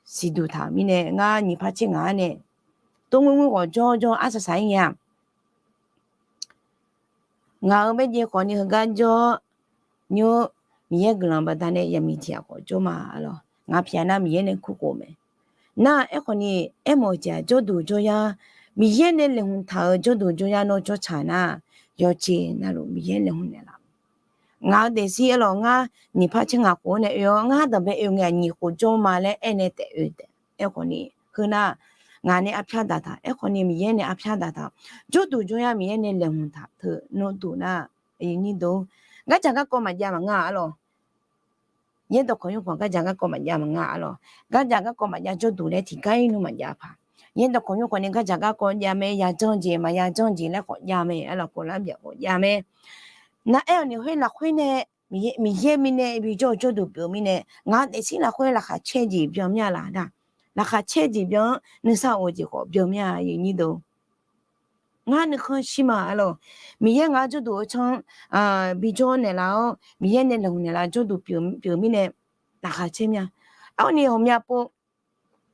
siqduq taq-euq mirnae, ngar nyiq par tser ngaq-anr nae tov ngoer ngoer ghawq jawr jawr arsaq saq-ir ngae-aq, ngaq-euq baerjeq khawfni heugar jawr nymr, Miqyaer guiqlanq baqdanae yaqmiq tiq ghaq khawf jawr ma-a lawq. Ngaq pyaq nar Miqyaer nae kurkhof mae. Nar aerkhawfni, aermawf-eu jeq-aq jawrduq jawryar, Miqyaer nae laeqhmq taq-euq jawrduq jawryar nawr jawrtsaq nar, yawqjeq navluf Miqyaer laeqhmq naeqlaf. Ngaq-eu daefzir aer lawq, ngar nyiq par tser ngaq khof-anr nae oe-awr, ngar danqbae oe ngae-aq nyiq khof jawr ma laer aernaeq taef oe taef. Aerkhawfni, heu nar, ngaq nae arpyar daqtaq, aerkhawfni Miqyaer nae arpyar daqtaq, jawrduq jawryar Miqyaer nae laeqhmq taq teu nawr duq nar, nyiq duq, gardzaq garkawv maqjav maqnga-a lawq. Yaerdawq kawq nymr khawf gardzaq garkawv maqjav maqnga-a lawq. Gardzaq garkawv maqjav jawrduq laer tiqgar-ir nmr maqjav paq. Yaerdawq kawq nymr khawfni gardzaq garkawv jav mae, yajanr jeq maqya janr jeq laer khawf jav mae, arlaf khawf lar byaf khawf jav mae. Nar aer-awq ni khoer lafkhoer nae, Miqyaer mirnae bijawr-eu jawrduq pyeuf-eu mirnae, ngaq daefzir lafkhoer laqkhaq caer jeq byan mir-a laq nar. Laqkhaq caer jeq byan-anr nuisar of-eu jeq khawf byan mir-a, nyiq duq. Ngar nuikhanr shir ma-a lawq. Miqyaer ngaq-anr jawrduq-eu canr bijawr naeqlaf-awr, Miqyaer nae laeqhmq naeqlaf jawrduq pyeuf-eu mirnae, laqkhaq caer mir-a. Arni ghawqmya pov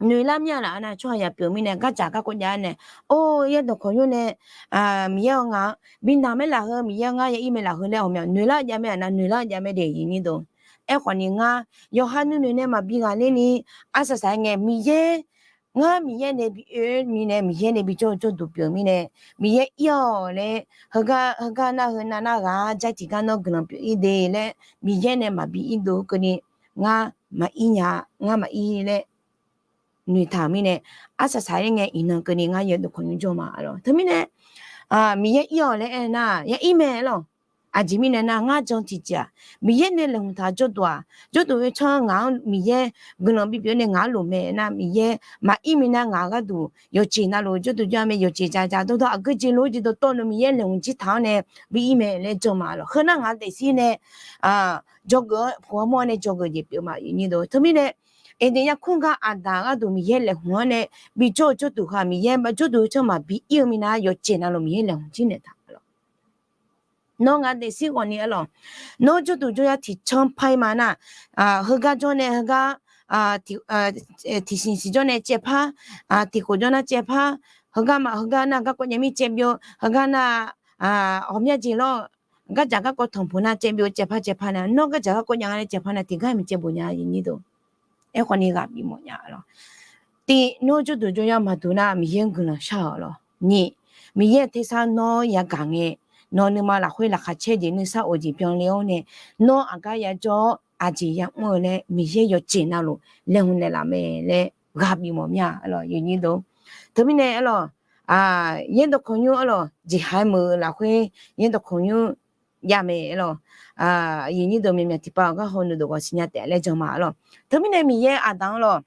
noeqlar mir-a laf nar, tsawrhaq yaq pyeuf mirnae gardzaq garkawv jav-a nae, or, yaerdawq kawq nymr nae Miqyaer-eu ngaq-anr bi naq maer laf heu, Miqyaer-eu ngar ya ir mae laf heu laer ghawqmya noeqlar jav mae-a nar, noeqlar jav mae de, nyiq duq. Aerkhawfni ngar yawqha nuinoeq nae maqbi ghaq lerni, arsaq saq-aer ngae Miqyaer, ngar Miqyaer nae bi oe mirnae, Miqyaer nae bijawr-eu jawrduq pyeuf-eu mirnae, Miqyaer ir-awq laer, heugar heugar nar heu navnar ghaq-a jar tiqgar nawr guiqlanq pyeuf-ir de laer Miqyaer nae maqbi ir dov keuvni, ngar maqir nya, ngar maqir laer noeqtaq-euq mirnae, arsaq saq-aer ngae iqnan keuvni ngar yaerdawq kawq nymr jawr ma-a lawq. Teumirnae Miqyaer ir-awq laer aer nar, ya ir mae-a lawq. Aqjeq mirnae nar, ngar jan tiqjeq-aq, Miqyaer nae laeqhmq taq jawrduq-aq, jawrduq oe canr ngaq-anr Miqyaer guiqlanq bipyeuf nae ngaq-anr lof mae nar, Miqyaer maqir minav ngaq gharduq yawqjeq navluf jawrduq jawr-a mae, yawqjeq dzaqdzaq dawrdawr aqgeu jeq lof-aer jeq dawqtawvluf Miqyaer laeqhmq jir taq-anr nae bi ir mae laer jan ma-a lawq. Heu nar ngaq daefzir nae jawrgeuf-anr puq-awr mawr-awr nae jawrgeuf jeq pyeuf ma, nyiq duq. Teumirnae, Aqdaq yarkmr gar Aqdaq gharduq Miqyaer laeqhmq-anr nae bijawr-eu jawrduq khaq Miqyaer jawrduq canr maqbi ir-eu minav yawqjeq navluf Miqyaer laeqhmq jir naeqtaq-a lawq. Nawr ngaq daefzir ghawqni-a lawq. Nawr jawrduq jawryar tiqcanr par-ir ma nar, heugar jawr nae heugar, tiqsiq siq jawr nae caevpar, tiqkhof jawr nar caevpar, heugar ma heugar nar garkawv jav mir caevbyov, heugar nar ghawqmya jeq lawr, gardzaq garkawv tanqpuq nar caevbyov caevpar caevpar nar, nawr gardzaq garkawv jav nga nae caevpar nar tiqgar miqcaev bof nya, nyiq duq. Aerkhawf ni ghaq bif mawf nya lawq. Tiq, nawr jawrduq jawryar maqduq nar Miqyaer-anr guiqlanq shar-awq lawq. Nyiq, Miqyaer-euq tersar nawr yagaq ngae, nawq nuima lafkhoer laqkhaq caer jeq nuisar of jeq byanle-awr nae, nawr aqgar yajawr-awr aqjeq yamr-eu laer Miqyaer yawqjeq navluf laeqhmq naeqlaf mae laer ghaq bif mawf mir-a lawq, yawnyir deuq. Teumirnae arlawq, yaerdawq kawqnymr arlawq, jeqhaq-aer meuq-eu lafkhoer yaerdawq kawqnymr jav mae arlawq. Yawnyir deuq, myaqmyaq tiqpav-awq gar hawnuiq deuq ghawqsiqnya taef laer jan ma arlawq. Teumirnae Miqyaer aqda-anr lawq,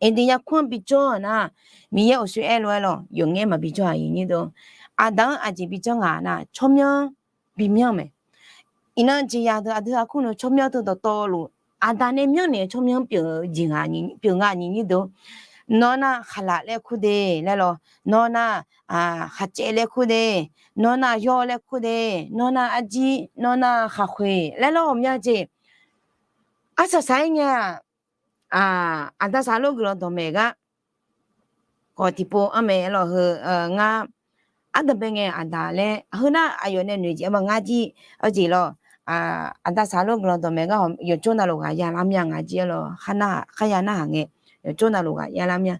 Eqdeq yarkmr-anr bijawr-euq nar, Miqyaer uqshoe aer lof-aer lawq, yawqngaer maqbi jawr-aq, yawnyir deuq. Aqda-anr aqjeq bijawr nga nar, tsawrmyanr bimyanr mae. Iqnan jeqzaq deuq aqdui aqkur-eu tsawrmyanr teu dawqtawvluf, aqda nae myanrnaeq-eu tsawrmyanr pyeuf nga, nyiq nyir deuq. Nawr nar khaqlaq laer kur de laer lawq, nawr nar khaqcaev laer kur de, nawr nar yawr laer kur de, nawr nar arjir, nawr nar khaqkhoeq laer lawr ghawqmya jeq. Arsaq saq-aer ngae-aq, aqda saqlof guiqlanq dawqmaeq gar khawf tiqpov anr mae lawq. Heu ngar ardanqbae ngae aqda laer heunar aqyawf nae noeq jeq-anr ma ngar jir-eu jeq lawq. Aqda saqlof guiqlanq dawqmaeq gar yawqjawr navluf ghaq ya lar mir-a ngar jir-a lawq. Kharya narhaq ngae yawqjawr navluf ghaq ya lar mir-a.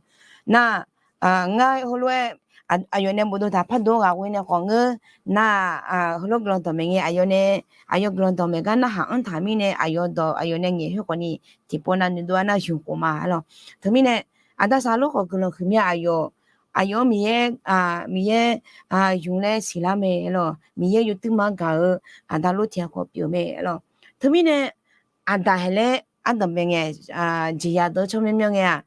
Nar, ngar heulof-aer aqyawf nae bofdov taq pardov-anr ghaq ghoe nae khawf ngeur nar, heulof guiqlanq dawqmaeq ngae aqyawf nae, aqyawf guiqlanq dawqmaeq gar narhaq anr taq mirnae aqyawf dawq aqyawf nae ngaeq khoer khawf ni tiqpov nav noeqdov-a nar yumq khof ma lawq. Teumirnae aqda saqlof khawf guiqlanq huiq mir-a aqyawf. Aqyawf-anr Miqyaer, Miqyaer yumq laer siqlar mae lawq. Miqyaer yawtuir ma gaq-euq aqda lof tiq ghaq khawf pyeuf mae lawq. Teumirnae aqda haeq laer ardanqbae ngae, jeqzaq deuq tsawrmyanr myanr ngae-aq,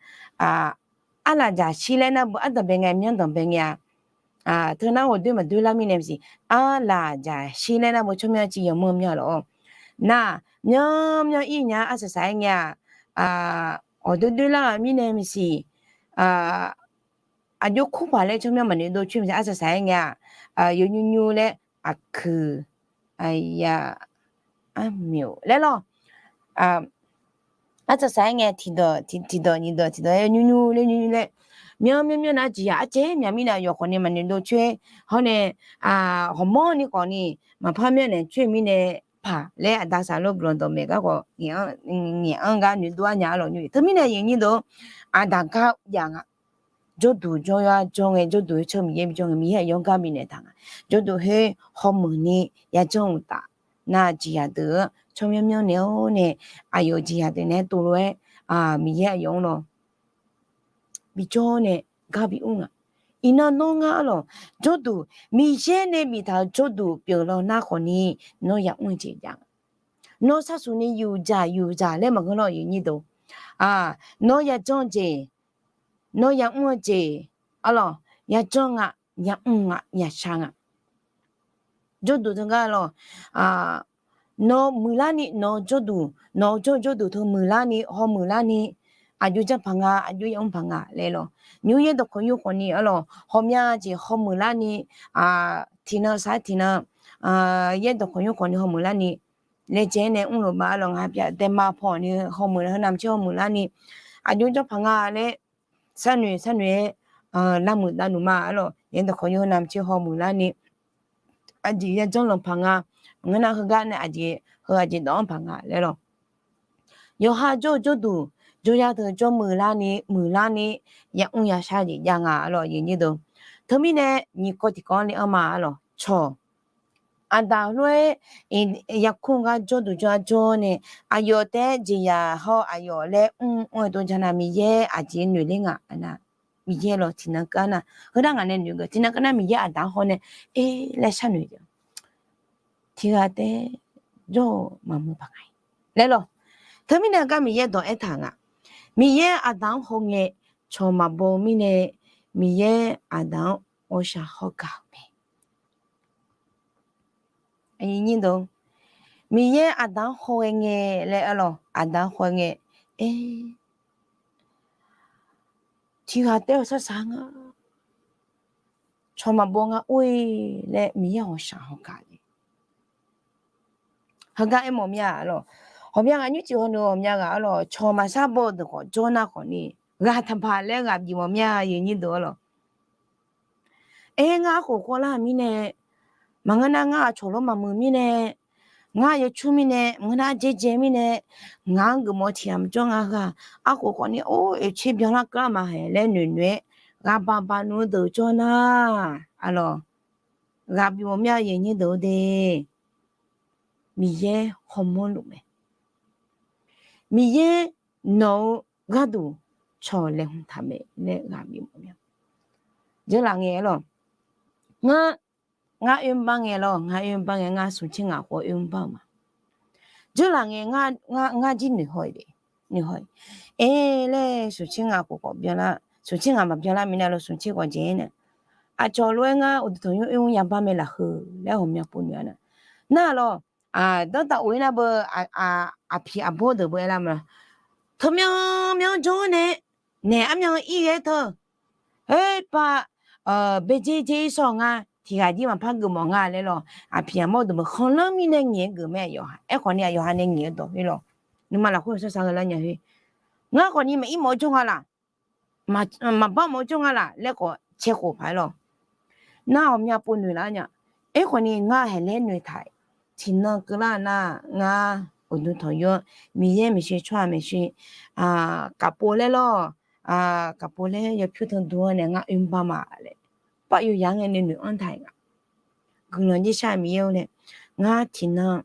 arlaqjaq shir laer nar beu ardanqbae ngae myanrdanqbae ngae-a. Teunar ghawqdoer maqdoer lar mirnae maqsiq, arlaqjaq shir laer nar beu tsawrmyanr civ yamr-eu myanr lawq-awr. Nar, myanr myanr ir nya arsaq saq-aer ngae-aq, ghawqdoer doer lar-eu mirnae maqsiq, aqjox kur paq laer tsawrmyanr maqnoeq dov coer maqsiq arsaq saq-aer ngae-aq, yawnymr nymr laer aqkuiq, aqya, armyof laer lawq. Arsaq saq-aer ngae tiqdawq tiqdawq nyiqdawq tiqdawq-aer nymr nymr laer nymr nymr laer, myanr myanr myanr nar jeqzaq arcaer myav mirnae aqyawf khawf ni maqnoeq dov coer hawr nae, ghawqmanrni khawf ni maqpar myanrnaeq coer mirnae paq laer aqda saqlof guiqlanq dawqmaeq gar khawf ngaeq-anr gar noeqdov-a nya-a lawq nymr. Teumirnae yawnyir deuq, aqda gar jav nga. Jawrduq jawryar jawr ngae, jawrduq heu tsawr Miqyaer bijawr ngae, Miqyaer aqyawf-anr gar bifnaeq taq nga. Jawrduq heu hawmuiq ni yajanr uqtaf, nar jeqzaq deuq-anr tsawrmyanr myanr naeq-awr nae, aqyawf jeqzaq deuq naeq-aer tov lof-aer, Miqyaer aqyawf-anr lawq bijawr nae gar bi ur nga. Iqnan nawr ngar arlawq, jawrduq Miqyaer nae biftaq-euq jawrduq pyeuflar nar khawf ni, nawr yamr-eu jeq jav nga. Nawr sharsuq ni yufdzaq yufdzaq laer maqngeur lawr yawnyir deuq. Nawr yajanr-eu jeq, nawr yamr-eu jeq, arlawq, yajanr nga, yamr nga, yashaq nga. Jawrduq teugar lawq, nawr muiqlar ni nawq-eu jawrduq, nawq-eu jawr jawrduq teu muiqlar ni hawmuiq lar ni, aqjox janr paq nga, aqjox yamr paq nga laer lawq. Nymr yaerdawq kawqnymr khawf ni arlawq, hawmya jeq hawmuiq lar ni, tiqnan sar tiqnan, yaerdawq kawqnymr khawf ni hawmuiq lar ni, laejae nae mrluf ma arlawq, ngaq pyav daema paw ni hawmuiq lar, heu navmaqtser hawmuiq lar ni, aqjox janr paq nga laer sharnoeq sharnoeq-aer, lavmuiq davluf ma arlawq, yaerdawq kawqnymr heu navmaqtser hawmuiq lar ni, aqjeq yajanr lanq paq nga, ngeur nar heugar nae aqjeq heu aqjeq dawq-anr paq nga laer lawq. Yawqha jawr-eu jawrduq jawryar teu jawr muiqlar ni muiqlar ni, yamr yashar jeq jav nga arlawq yawnyir deuq. Teumirnae nyiq kawv tiqkawv-anr le-anr ma arlawq cawq. Aqda lof-aer yarkmr gar jawrduq jawr-ar jawr nae, aqyawf taef-aer jeqzaq hawr aqyawf laer mr mr-eu dov ja nar Miqyaer aqjeq noeq ler nga nar, Miqyaer lawq tiqnan keuv-ar nar, heu nar ngaq nae noeq geuf tiqnan keuv nar Miqyaer aqda-anr haw nae, e, laer sharnoeq jeq tiqghaq taef-aer jawr-eu maqmuiq paq nga laer lawq. Teumirnae gar Miqyaer dawq aertaq nga. Miqyaer aqda-anr haw ngae, cawq maqbaw mirnae, Miqyaer aqda-anr ghawqshaq haw gaq-euq mae. Miqyaer aqda-anr haw ghae ngae laer arlawq, aqda-anr haw ghae ngae, e, tiqghaq taef-eu sarsaq nga, cawq maqbaw nga or-e laer Miqyaer ghawqshaq haw gaq le. Heugar aermawf mir-a arlawq, ghawqmya ghaq nymrcif hawneuq ghawqmya ghaq arlawq, cawq maqshar baw-eu deuq khawf jawr nar khawf ni, ghaq taqbaq laer ghaq bif mawf mir-a yawnyir deuq arlawq. Aer, ngar arkhof kawvlar-eu mirnae, maqngeur nar ngar aqcawq lof maqmuiq mirnae, Ngar yawcur mirnae, maqngeur nar dzaerdzae mirnae, ngaq-anr geufmawf tiq ghaq maqjawr nga heu-aq, arkhof khawfni or oeqtser byanlar keuvlar maqhaeq laer noeqnoeq-aer, ghaqbaq baq nuv-eu deuq jawr nar, aqlawq, ghaq bif mawf mya, aqyuif aqnyir deuq-eu de. Miqyaer hawmawr luf mae. Miqyaer nawq-eu gharduq cawq laeqhmq taq mae laer ghaq bif mawf mya. Dzeurlaf ngae lawq, ngar, ngar oermr bar ngae lawq, ngar oermr bar ngae, ngar smq tser ngaq khawf oermr bar-eu ma. Dzeurlaf ngae, ngar jir noeqhaw-iq de, noeqhaw-iq, aer laer smq tser ngaq khawf khawf byanlar, smq tser ngaq maqbyanlar mirnae lawr, smq tser khawf dzaeq-aer nae, aqcawq lof-aer ngar uqduq tanqnymr oermr yabar mae lafkhoer laer ghawqmya pov noeq-a nar, nar lawq, danrtav of-ir nar beu, aqpiq aqbawr deuq beu aerlar ma lawq, teumyan myan-anr janr-awr nae, naeq armyan ir ghae teu, khoerpav, baedzer dzer-ir shawr-eu nga, tiq ghaq jir maqpar geufmawf nga laer lawq, aqpiq aqbawr deuq beu khanqlanr mirnae ngaeq-aer geuf mae, aqyawf-a. Aerkhawfni aqyawf-a nae ngaeq-eu dawq khoer lawq, nuima lafkhoer yawshawr sar-eu lar nya khoer, ngar khawfni maqir mawf-eu jawr nga laf, maqbawr mawf-eu jawr nga laf laer khawf cae khof paq-aer lawq. Nar ghawqmya pov noeq lar nya. Aerkhawfni ngar haeq laer noeqtaq, tiqnan keuvlar nar, ngar uqduq tanqnymr-anr Miqyaer maeqshi tsawrhaq maeqshi kaf pov laer lawr, kaf pov laer yawpyur tanqduq-anr nae ngar oermr bar ma laer, pav yawzaq-anr ngae noeqnoeq-anr taq-iq nga. Guiqlanq jirshar Miqyaer-or nae, ngar tiqnan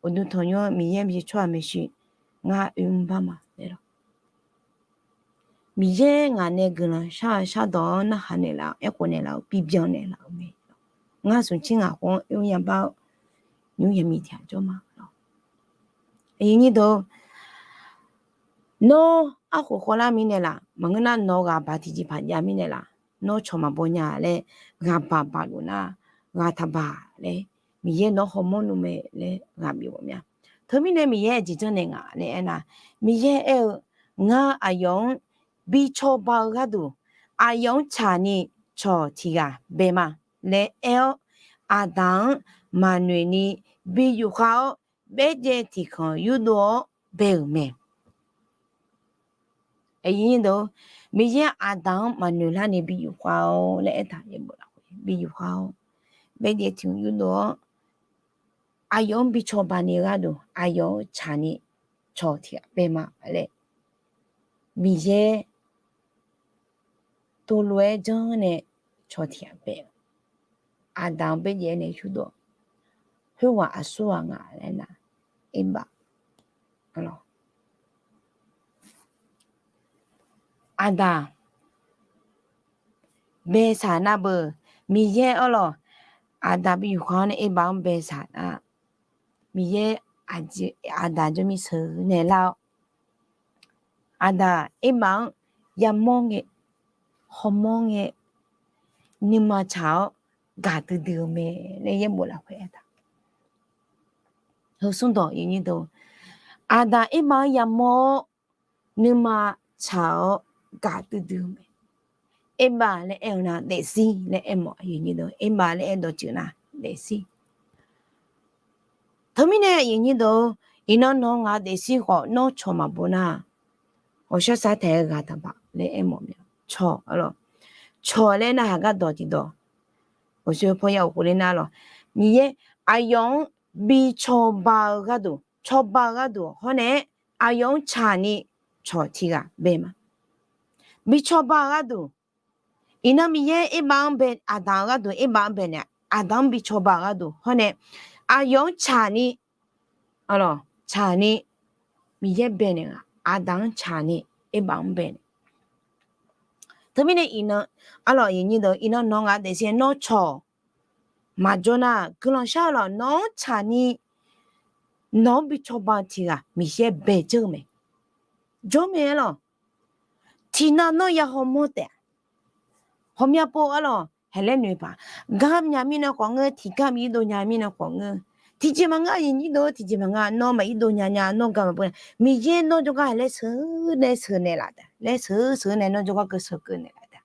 uqduq tanqnymr-anr Miqyaer maeqshi tsawrhaq maeqshi ngar oermr bar ma laer lawq. Miqyaer ngaq nae guiqlanq shar-eu shardawq-anr narhaq naeqlaf-awr aerkhof naeqlaf-eu bibyan naeqlaf-eu mae. Ngar smq tser ngaq khawf-anr oermr yabar-awr nymr yaqmiq tiq ghaq jawr ma lawq. Aqyuif aqnyir deuq, nawr arkhof khawvlar mirnae laf, maqngeur nar nawq ghaq baq tiqjeqpaq jav mirnae laf, nawr cawq maqbaw nya laer ghaq baq baq luf nar, ghaq taqbaq laer, Miqyaer nawq-anr hawmawr luf mae laer ghaq bif mawf mya. Teumirnae Miqyaer aqjeq janrnaeq nga laer aernar, Miqyaer aer-eu, ngar aqyawf-anr bi cawba-eu gharduq, aqyawf-anr tsaqni cawq tiq ghaq bae ma laer aer-awr, Aqdaq-anr maqnoeq ni bi yufkhav-awr, baerjaev tiq khanq yurdov-awr bae-euq mae. Aqyuif aqnyir deuq, Miqyaer Aqdaq-anr maqnoeq larni bi yufkhav-awr laer aertaq, bi yufkhav-awr, baerjaev tiq khanq yurdov-awr, aqyawf-anr bi cawba ni gharduq aqyawf-anr tsaqni cawq tiq ghaq bae ma laer, Miqyaer tov lof-aer janrnae cawq tiq ghaq bae-eu, Aqdaq-anr baerjaev nae yurdov, khoerghaq aqsurghaq nga laer nar, Erbaf, Aqdaq bae saq nar beu, Miqyaer arlawq, Aqdaq bi yufkhav-awr nae Erbaf-anr bae saq nar, Miqyaer Aqdaq jawrmir sheuq naeq lar-awr, Aqdaq Erbaf-anr yamawr ngae, hawmawr ngae, nuima tsaq-awr gaq duidui-eu mae laer yaerbof lafkhoer aertaq. Heu smrdawq, Aqdaq Erbaf-anr yamawr-awr nuima tsaq-awr gaq duidui-eu mae. Erbaf laer aer-eu nar daefzir laer aermawf, Erbaf laer aer dawqtsuif nar daefzir. Teumirnae aqyuif aqnyir deuq, iqnan nawq-eu ngaq-eu daefzir khawf nawr cawq maqbaw nar, ghawqshaq sar taeq-eu ghaq taqbaq laer aermawf mya. Cawq, cawq laer narhaq gar dawq tiqdawq, ghawqshaq paw ya uqkhof ler nar lawq, Miqyaer aqyawf-anr bi cawba-eu gharduq, cawba-eu gharduq hawr nae-aer, aqyawf-anr tsaqni cawq tiq ghaq bae ma. Bi cawba-eu gharduq, iqnan Miqyaer Erbaf-anr bae, Aqdaq-eu gharduq Erbaf-anr bae nae, Aqdaq-anr bi cawba-eu gharduq hawr nae, aqyawf-anr tsaqni, arlawq, tsaqni, Miqyaer bae naeq nga, Aqdaq-anr tsaqni, Erbaf-anr bae nae. Teumirnae iqnan, arlawq, iqnan nawq-eu ngaq-eu daefzir nawr cawq maqjawr nar, guiqlanq shar-eu lawq, nawq-anr tsaqni nawq-anr bi cawba-eu tiq ghaq Miqyaer bae dzeur-eu mae. Jawr mae arlawq. Tiqnan nawr ya hawmawr taef-a. Ghawqmya pov arlawq, haeq laer noeq paq. Gar mya mirnae khawf ngeur, tiqgar bi irdov nya mirnae khawf ngeur. Tiqjeq maqngeur, aqyuif aqnyir deuq, tiqjeq maqngeur, nawr maq irdov nya nya, nawr gar maqpov nya. Miqyaer nawr jawrgar haeq laer sheuq nae sheuq naeqlaf taef, laer sheuq sheuq nae nawr jawrgar keuv sheuq keuv naeqlaf taef.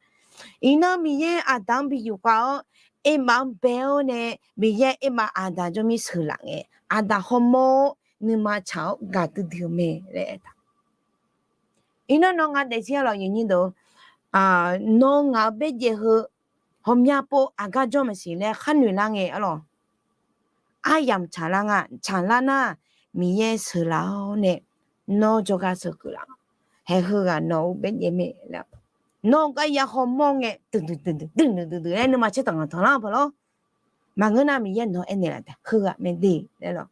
Iqnan Miqyaer Aqdaq-anr bi yufkhav-awr, Erbaf-anr bae-awr nae, Miqyaer Erbaf Aqdaq jawrmir sheuqlaf ngae, Aqdaq hawmawr-awr nuima tsaq-awr gaq duidui-eu mae laer aertaq. Iqnan nawq-eu ngaq-eu daefzir arlawq, aqyuif aqnyir deuq, nawq-eu ngaq-eu baerjaev heu ghawqmya pov aqgar jawr maqsiq laer khar noeq lar ngae arlawq. aryamq tsaqlar nga, tsaqlar nar, Miqyaer sheuqlaf-awr nae, nawr jawrgar sheuqkeuvlaf. Haeq heughaq nawq-eu baerjaev mae laer, nawq-eu gar ya hawmawr ngae, duidui duidui duidui duidui laer nuima caertanq tanqlar paq lawr. Maqngeur nar Miqyaer nawq-anr aernaeq laf taef, heughaq mae de laer lawr.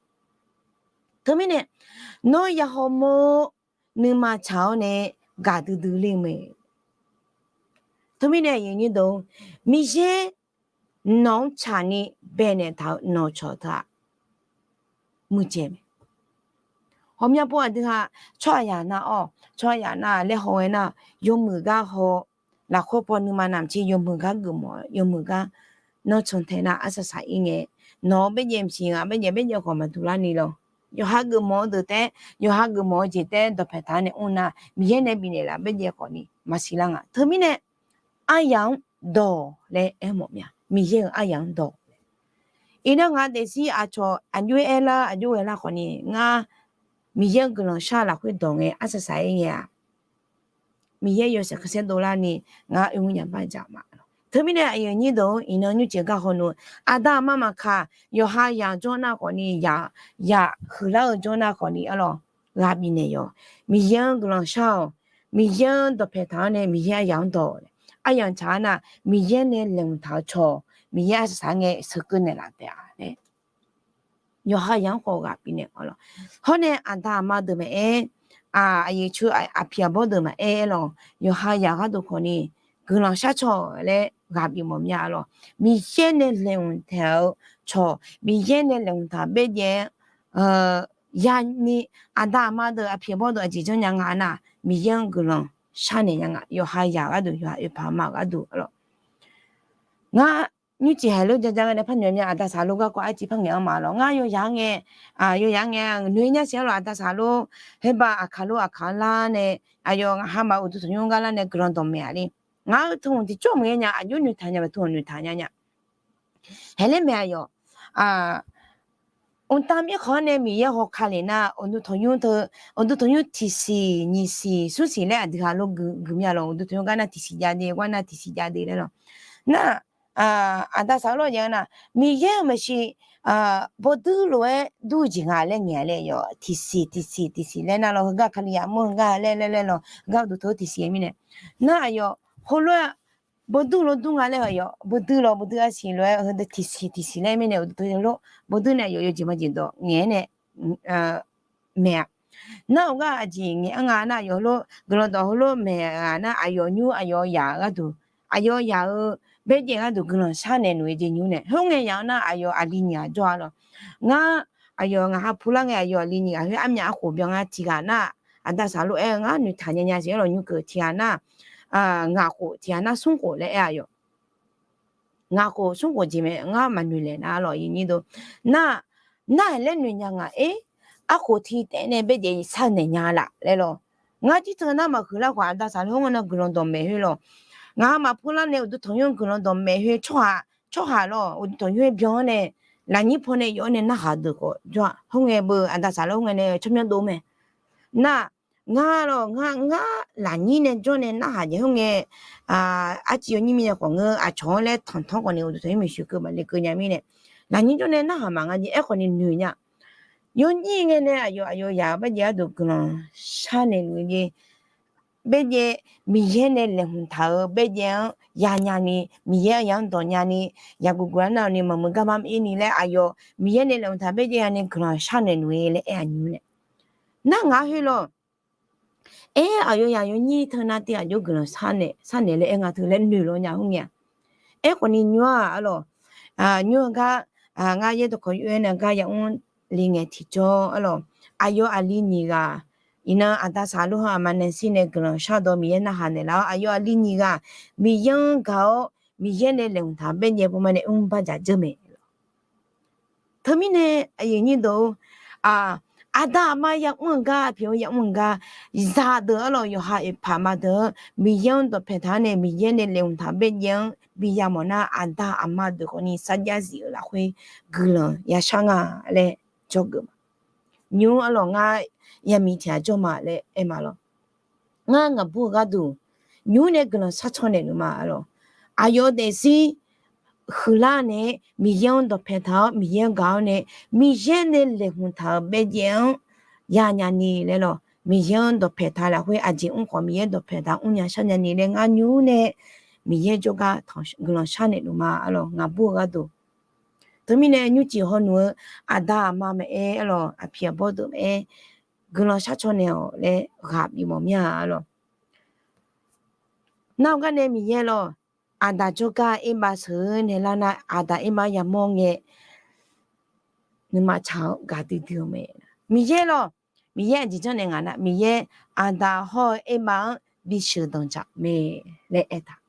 Teumirnae, nawr ya hawmawr-eu nuima tsaq-awr nae gaqdui dui ler-eu mae. Teumirnae aqyuif aqnyir deuq, Miqyaer nawq-anr tsaqni baenaeq taq-eu nawq cawq teu-aq, muiqdzaeq mae. Ghawqmya pov aqdui ha, tsawrhaqzaq nar-awr, tsawrhaqzaq nar laer haw ghae nar, yawmuiq gar haw, lafkhoer paw nuima navmaqtser yawmuiq gar geufmawf, yawmuiq gar nawr cantae nar arsaq saq-ir ngae, nawq-eu baerjaev maqsiq, ngaq baerjaev baerjaev khawf maqduq larni lawr. Yawqha geufmawf-eu deuq taef-aer, yawqha geufmawf-eu jeq taef-aer dawqpae taq-awr nae mr nar, Miqyaer nae bifnaeq laf baerjaev khawfni maqsiq lar nga. Teumirnae, aryaq-anr dawq laer aermawf mya. Miqyaer-euq aryaq-anr dawq. Iqnan ngaq daefzir aqcawq aqjox-aer aerlar aqjox ghae lar khawfni ngar Miqyaer-anr guiqlanq shar lafkhoer dawq ngae arsaq saq-ir ngae-aq, Miqyaer yawshaef khanqsaer dovlarni ngar oermr nya bar jaq ma. Teumirnae aqyuif aqnyir deuq-anr iqnan nymrcif gar hawnu, aqda aqma maqkaq, yawqha yaq jawr nar khawfni, yaq huiqlar-eu jawr nar khawfni arlawq, ghaq bifnaeq yawq. Miqyaer-anr guiqlanq shar-awq. Miqyaer-anr dawqpae taq-awr nae Miqyaer aryaq-anr dawq. Aryamq tsaq-awr nar Miqyaer nae laeqhmq taq-eu cawq, Miqyaer arsaq saq ngae sheuqkeuv naeqlaf taef-a laer. Yawqha yaq-anr khawf ghaq bifnaeq arlawq. Hawr nae aqda aqma deuq maqaer, aqyuif cu aqpiq aqbawr deuq maqaer arlawq, yawqha yaq gharduq khawfni guiqlanq shar cawq laer ghaq bif mawf mya arlawq. Miqyaer nae laeqhmq taq-eu cawq, Miqyaer nae laeqhmq taq baerjaev-anr ya'ni, aqda aqma deuq aqpiq aqbawr deuq aqjeq janrnya nga nar, Miqyaer-anr guiqlanq sharnaeq nya nga. Yawqha yaq gharduq, yawqha oeqpaq ma gharduq arlawq. Ngar nymrcif haiq lof jaja ghae nae par noeq mya, aqda saqlor garkawv arciv par ngaeq-anr ma lawq. Ngar yawyaq ngae, yawyaq ngae noeq nya siq arlawq, aqda saqlor, herbav aqkaq lor aqkaq-anr lar nae, aqyawf ngaq ha maf uqduq tanqnymr gar lar nae guiqlanq dawqmaeq-a le. Ngaq-euq teu hmq tiqjawr maqghae nya, aqjox noeqtaq nya, teu hmq noeqtaq nya nya. Haeq laer maeq aqyawf, mqtav mirkhanq-anr nae Miqyaer hawkale nar, uqduq tanqnymr teu, uqduq tanqnymr tiqsiq nyiqsiq smrsiq laer aqdui ha lof guiqmya lawq. Uqduq tanqnymr gar nar tiqsiq jav de, gar nar tiqsiq jav de laer lawq. Nar, aqda saqlor jav-eu nar, Miqyaer-euq maeqshi bawduir lof-aer dur-eu jeq nga laer ngaeq-a laer yawf, tiqsiq tiqsiq tiqsiq laer nar lawq, heugar Kalizaq mr-eu heugar laer laer laer lawq, heugar uqduq tanqnymr tiqsiq mirnae. Nar aqyawf heulof-aer bawduir lof dur nga laer aqyawf bawduir lawq, bawduir arsiq lof-aer heudeuq tiqsiq tiqsiq laer mirnae uqduq tanqnymr bawduir nae aqyawf yawjeq majeq dawq ngaeq-aer nae maeq-a. Nar-awq gar aqjeq ngaeq-anr nga nar, aqyawf heulof guiqlanq dawq heulof maeq-a nar, aqyawf nymr aqyawf yaq gharduq, aqyawf yaq-eu baerjaev gharduq guiqlanq sharnaeq luf-eu jeq nymr nae. Khoerngae yaq-anr nar aqyawf aqli nyiq ghaq jawr-a lawq. Ngar, aqyawf ngaq ha pular ngae aqyawf aqli nyiq ghaq khoer armyav arkhof byan nga tiq ghaq nar, aqda saqlor aer-eu ngar noeqtaq nya nya siq arlawq, nymr keuv tiq ghaq nar, ngaq khof tiq ghaq nar smr khof laer aer-a yawf. Ngaq khof smr khof jeq mae, ngar maqnoeq laeq nar lawq, aqyuif aqnyir deuq. Nar, nar-aq laer noeq nya nga, er, arkhof tiq taef nae baerjaev sharnaeq nya laf laer lawq. Ngar jir teu nar maqhuiq lar khawf aqda saqlor khoerngae nar guiqlanq dawqmaeq khoer lawq. Ngaq ha maf pular nae uqduq tanqnymr guiqlanq dawqmaeq khoer tsawrhaq, tsawrhaq lawq, uqduq tanqnymr-aer byan-awr nae, lafnyir paw nae yawf-awr nae narhaq deuq khawf jawr-a. Khoerngae beu aqda saqlor khoerngae nae tsawrmyanr dov mae. Nar, ngar lawq, ngar, ngar lafnyir nae jawr nae narhaq jeq khoerngae, arciv yawnyir mirnae khawf ngeur aqcawq-anr laer tanqtanr khawf ni uqduq tanqnymr maeqshi keuv maqle keuv nya mirnae, lafnyir jawr nae narhaq maqnga jeq aerkhawf ni noeq nya. Yawnyir ngae nae aqyawf, aqyawf yaq-eu baerjaev gharduq guiqlanq sharnaeq luf-eu jeq. Baerjaev, Miqyaer nae laeqhmq taq-eu baerjaev-anr yanya ni, Miqyaer aryaq-anr dawq nya ni, yaqguq guq-aer nar-awq ni maqmuiq gar mar-ir ni laer aqyawf Miqyaer nae laeqhmq taq baerjaev yani guiqlanq sharnaeq luf-eu laer aer-aq nymr nae. Nar ngaq khoer lawq. Aer, aqyawf yaq yawnyir teu nar tiv aqjox guiqlanq sharnaeq, sharnaeq laer aer nga teu laer noeq law nya khoerngae-a. Aerkhawf ni nymr-aq arlawq, nymr-eu gar, ngar yaer dawqkawq yur-aer nae gar yamr le ngae tiqjawr arlawq, aqyawf aqli nyiq ghaq, iqnan aqda saqlor ha aqma nae shir nae guiqlanq shardawq Miqyaer narhaq naeqlaf-awr aqyawf aqli nyiq ghaq Miqyaer-anr gaq-awr Miqyaer nae laeqhmq taq baerjaev beu ma nae mr bar dzaq dzeur mae. Teumirnae aqyuif aqnyir deuq-or, aqda aqma yamr-eu gar, aqpoeq-anr yamr-eu gar, zaqdeuq arlawq yawqha oeqpaq ma deuq-anr Miqyaer-anr dawqpae taq-anr nae Miqyaer nae laeqhmq taq baerjaev-anr bi yamawf nar aqda aqma deuq khawf ni sarjax zif-euq lafkhoer guiqlanq yashar nga laer jawrgeuf ma. Nymr arlawq ngar yamiq tiq ghaq jawr ma laer aer ma lawq. Ngar ngaqbur-eu gharduq nymr nae guiqlanq sharcaw naeq luf ma arlawq. Aqyawf daefzir huiqlar nae Miqyaer-anr dawqpaeq taq-awr Miqyaer gaq-awr nae Miqyaer nae laeqhmq taq-euq baejaev-anr yanya ni laer lawq. Miqyaer-anr dawqpaeq taq lafkhoer aqjeq mr khawf Miqyaer dawqpaeq taq mrnya sharnya ni laer ngar nymr nae Miqyaer jawrgar guiqlanq sharnaeq luf ma arlawq. Ngaqbur-eu gharduq, teumirnae nymrcif hawluf-eu aqda aqma maqaer arlawq, aqpiq aqbawr deuq maqaer guiqlanq shar caw naeq-awq laer ghaq bif mawf mir-a arlawq. Nar-eu gar nae Miqyaer lawq, aqda jawrgar erbav sheuq-eu nae lar nar aqda erbav yamawr ngae nuima tsaq-awr gaqdui dui-eu mae. Miqyaer lawq, Miqyaer aqjeq janrnaeq ngaq nar Miqyaer aqda hawr-eu erbav-anr bisheuq danqdzaq mae laer aertaq.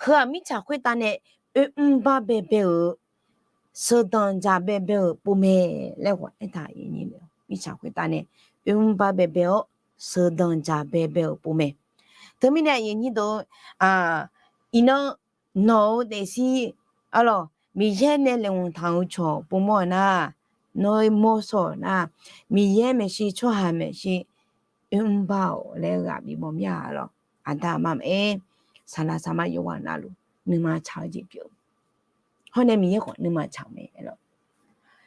Heu-aq mirtsaq khoertav nae oermr bar baebae-euq sheuqdanq dzaq baebae-euq pov mae laer ghawq aertaq. Mirtsaq khoertav nae oermr bar baebae-awr sheuqdanq dzaq baebae-euq pov mae. Teumirnae aqyuif aqnyir deuq, iqnan nawq-eu daefzir arlawq Miqyaer nae laeqhmq taq-eu cawq povmawr-eu nar, nawr-eu mawr sawq-eu nar, Miqyaer maeqshi tsawrhaq maeqshi oermr bar-awq laer ghaq bif mawf mir-a arlawq. Aqda aqma maqaer, saqlaq saqma yawqghaq navluf nuima tsaq-eu jeq pyeuf-eu, hawr nae Miqyaer khawf nuima tsaq-eu mae arlawq.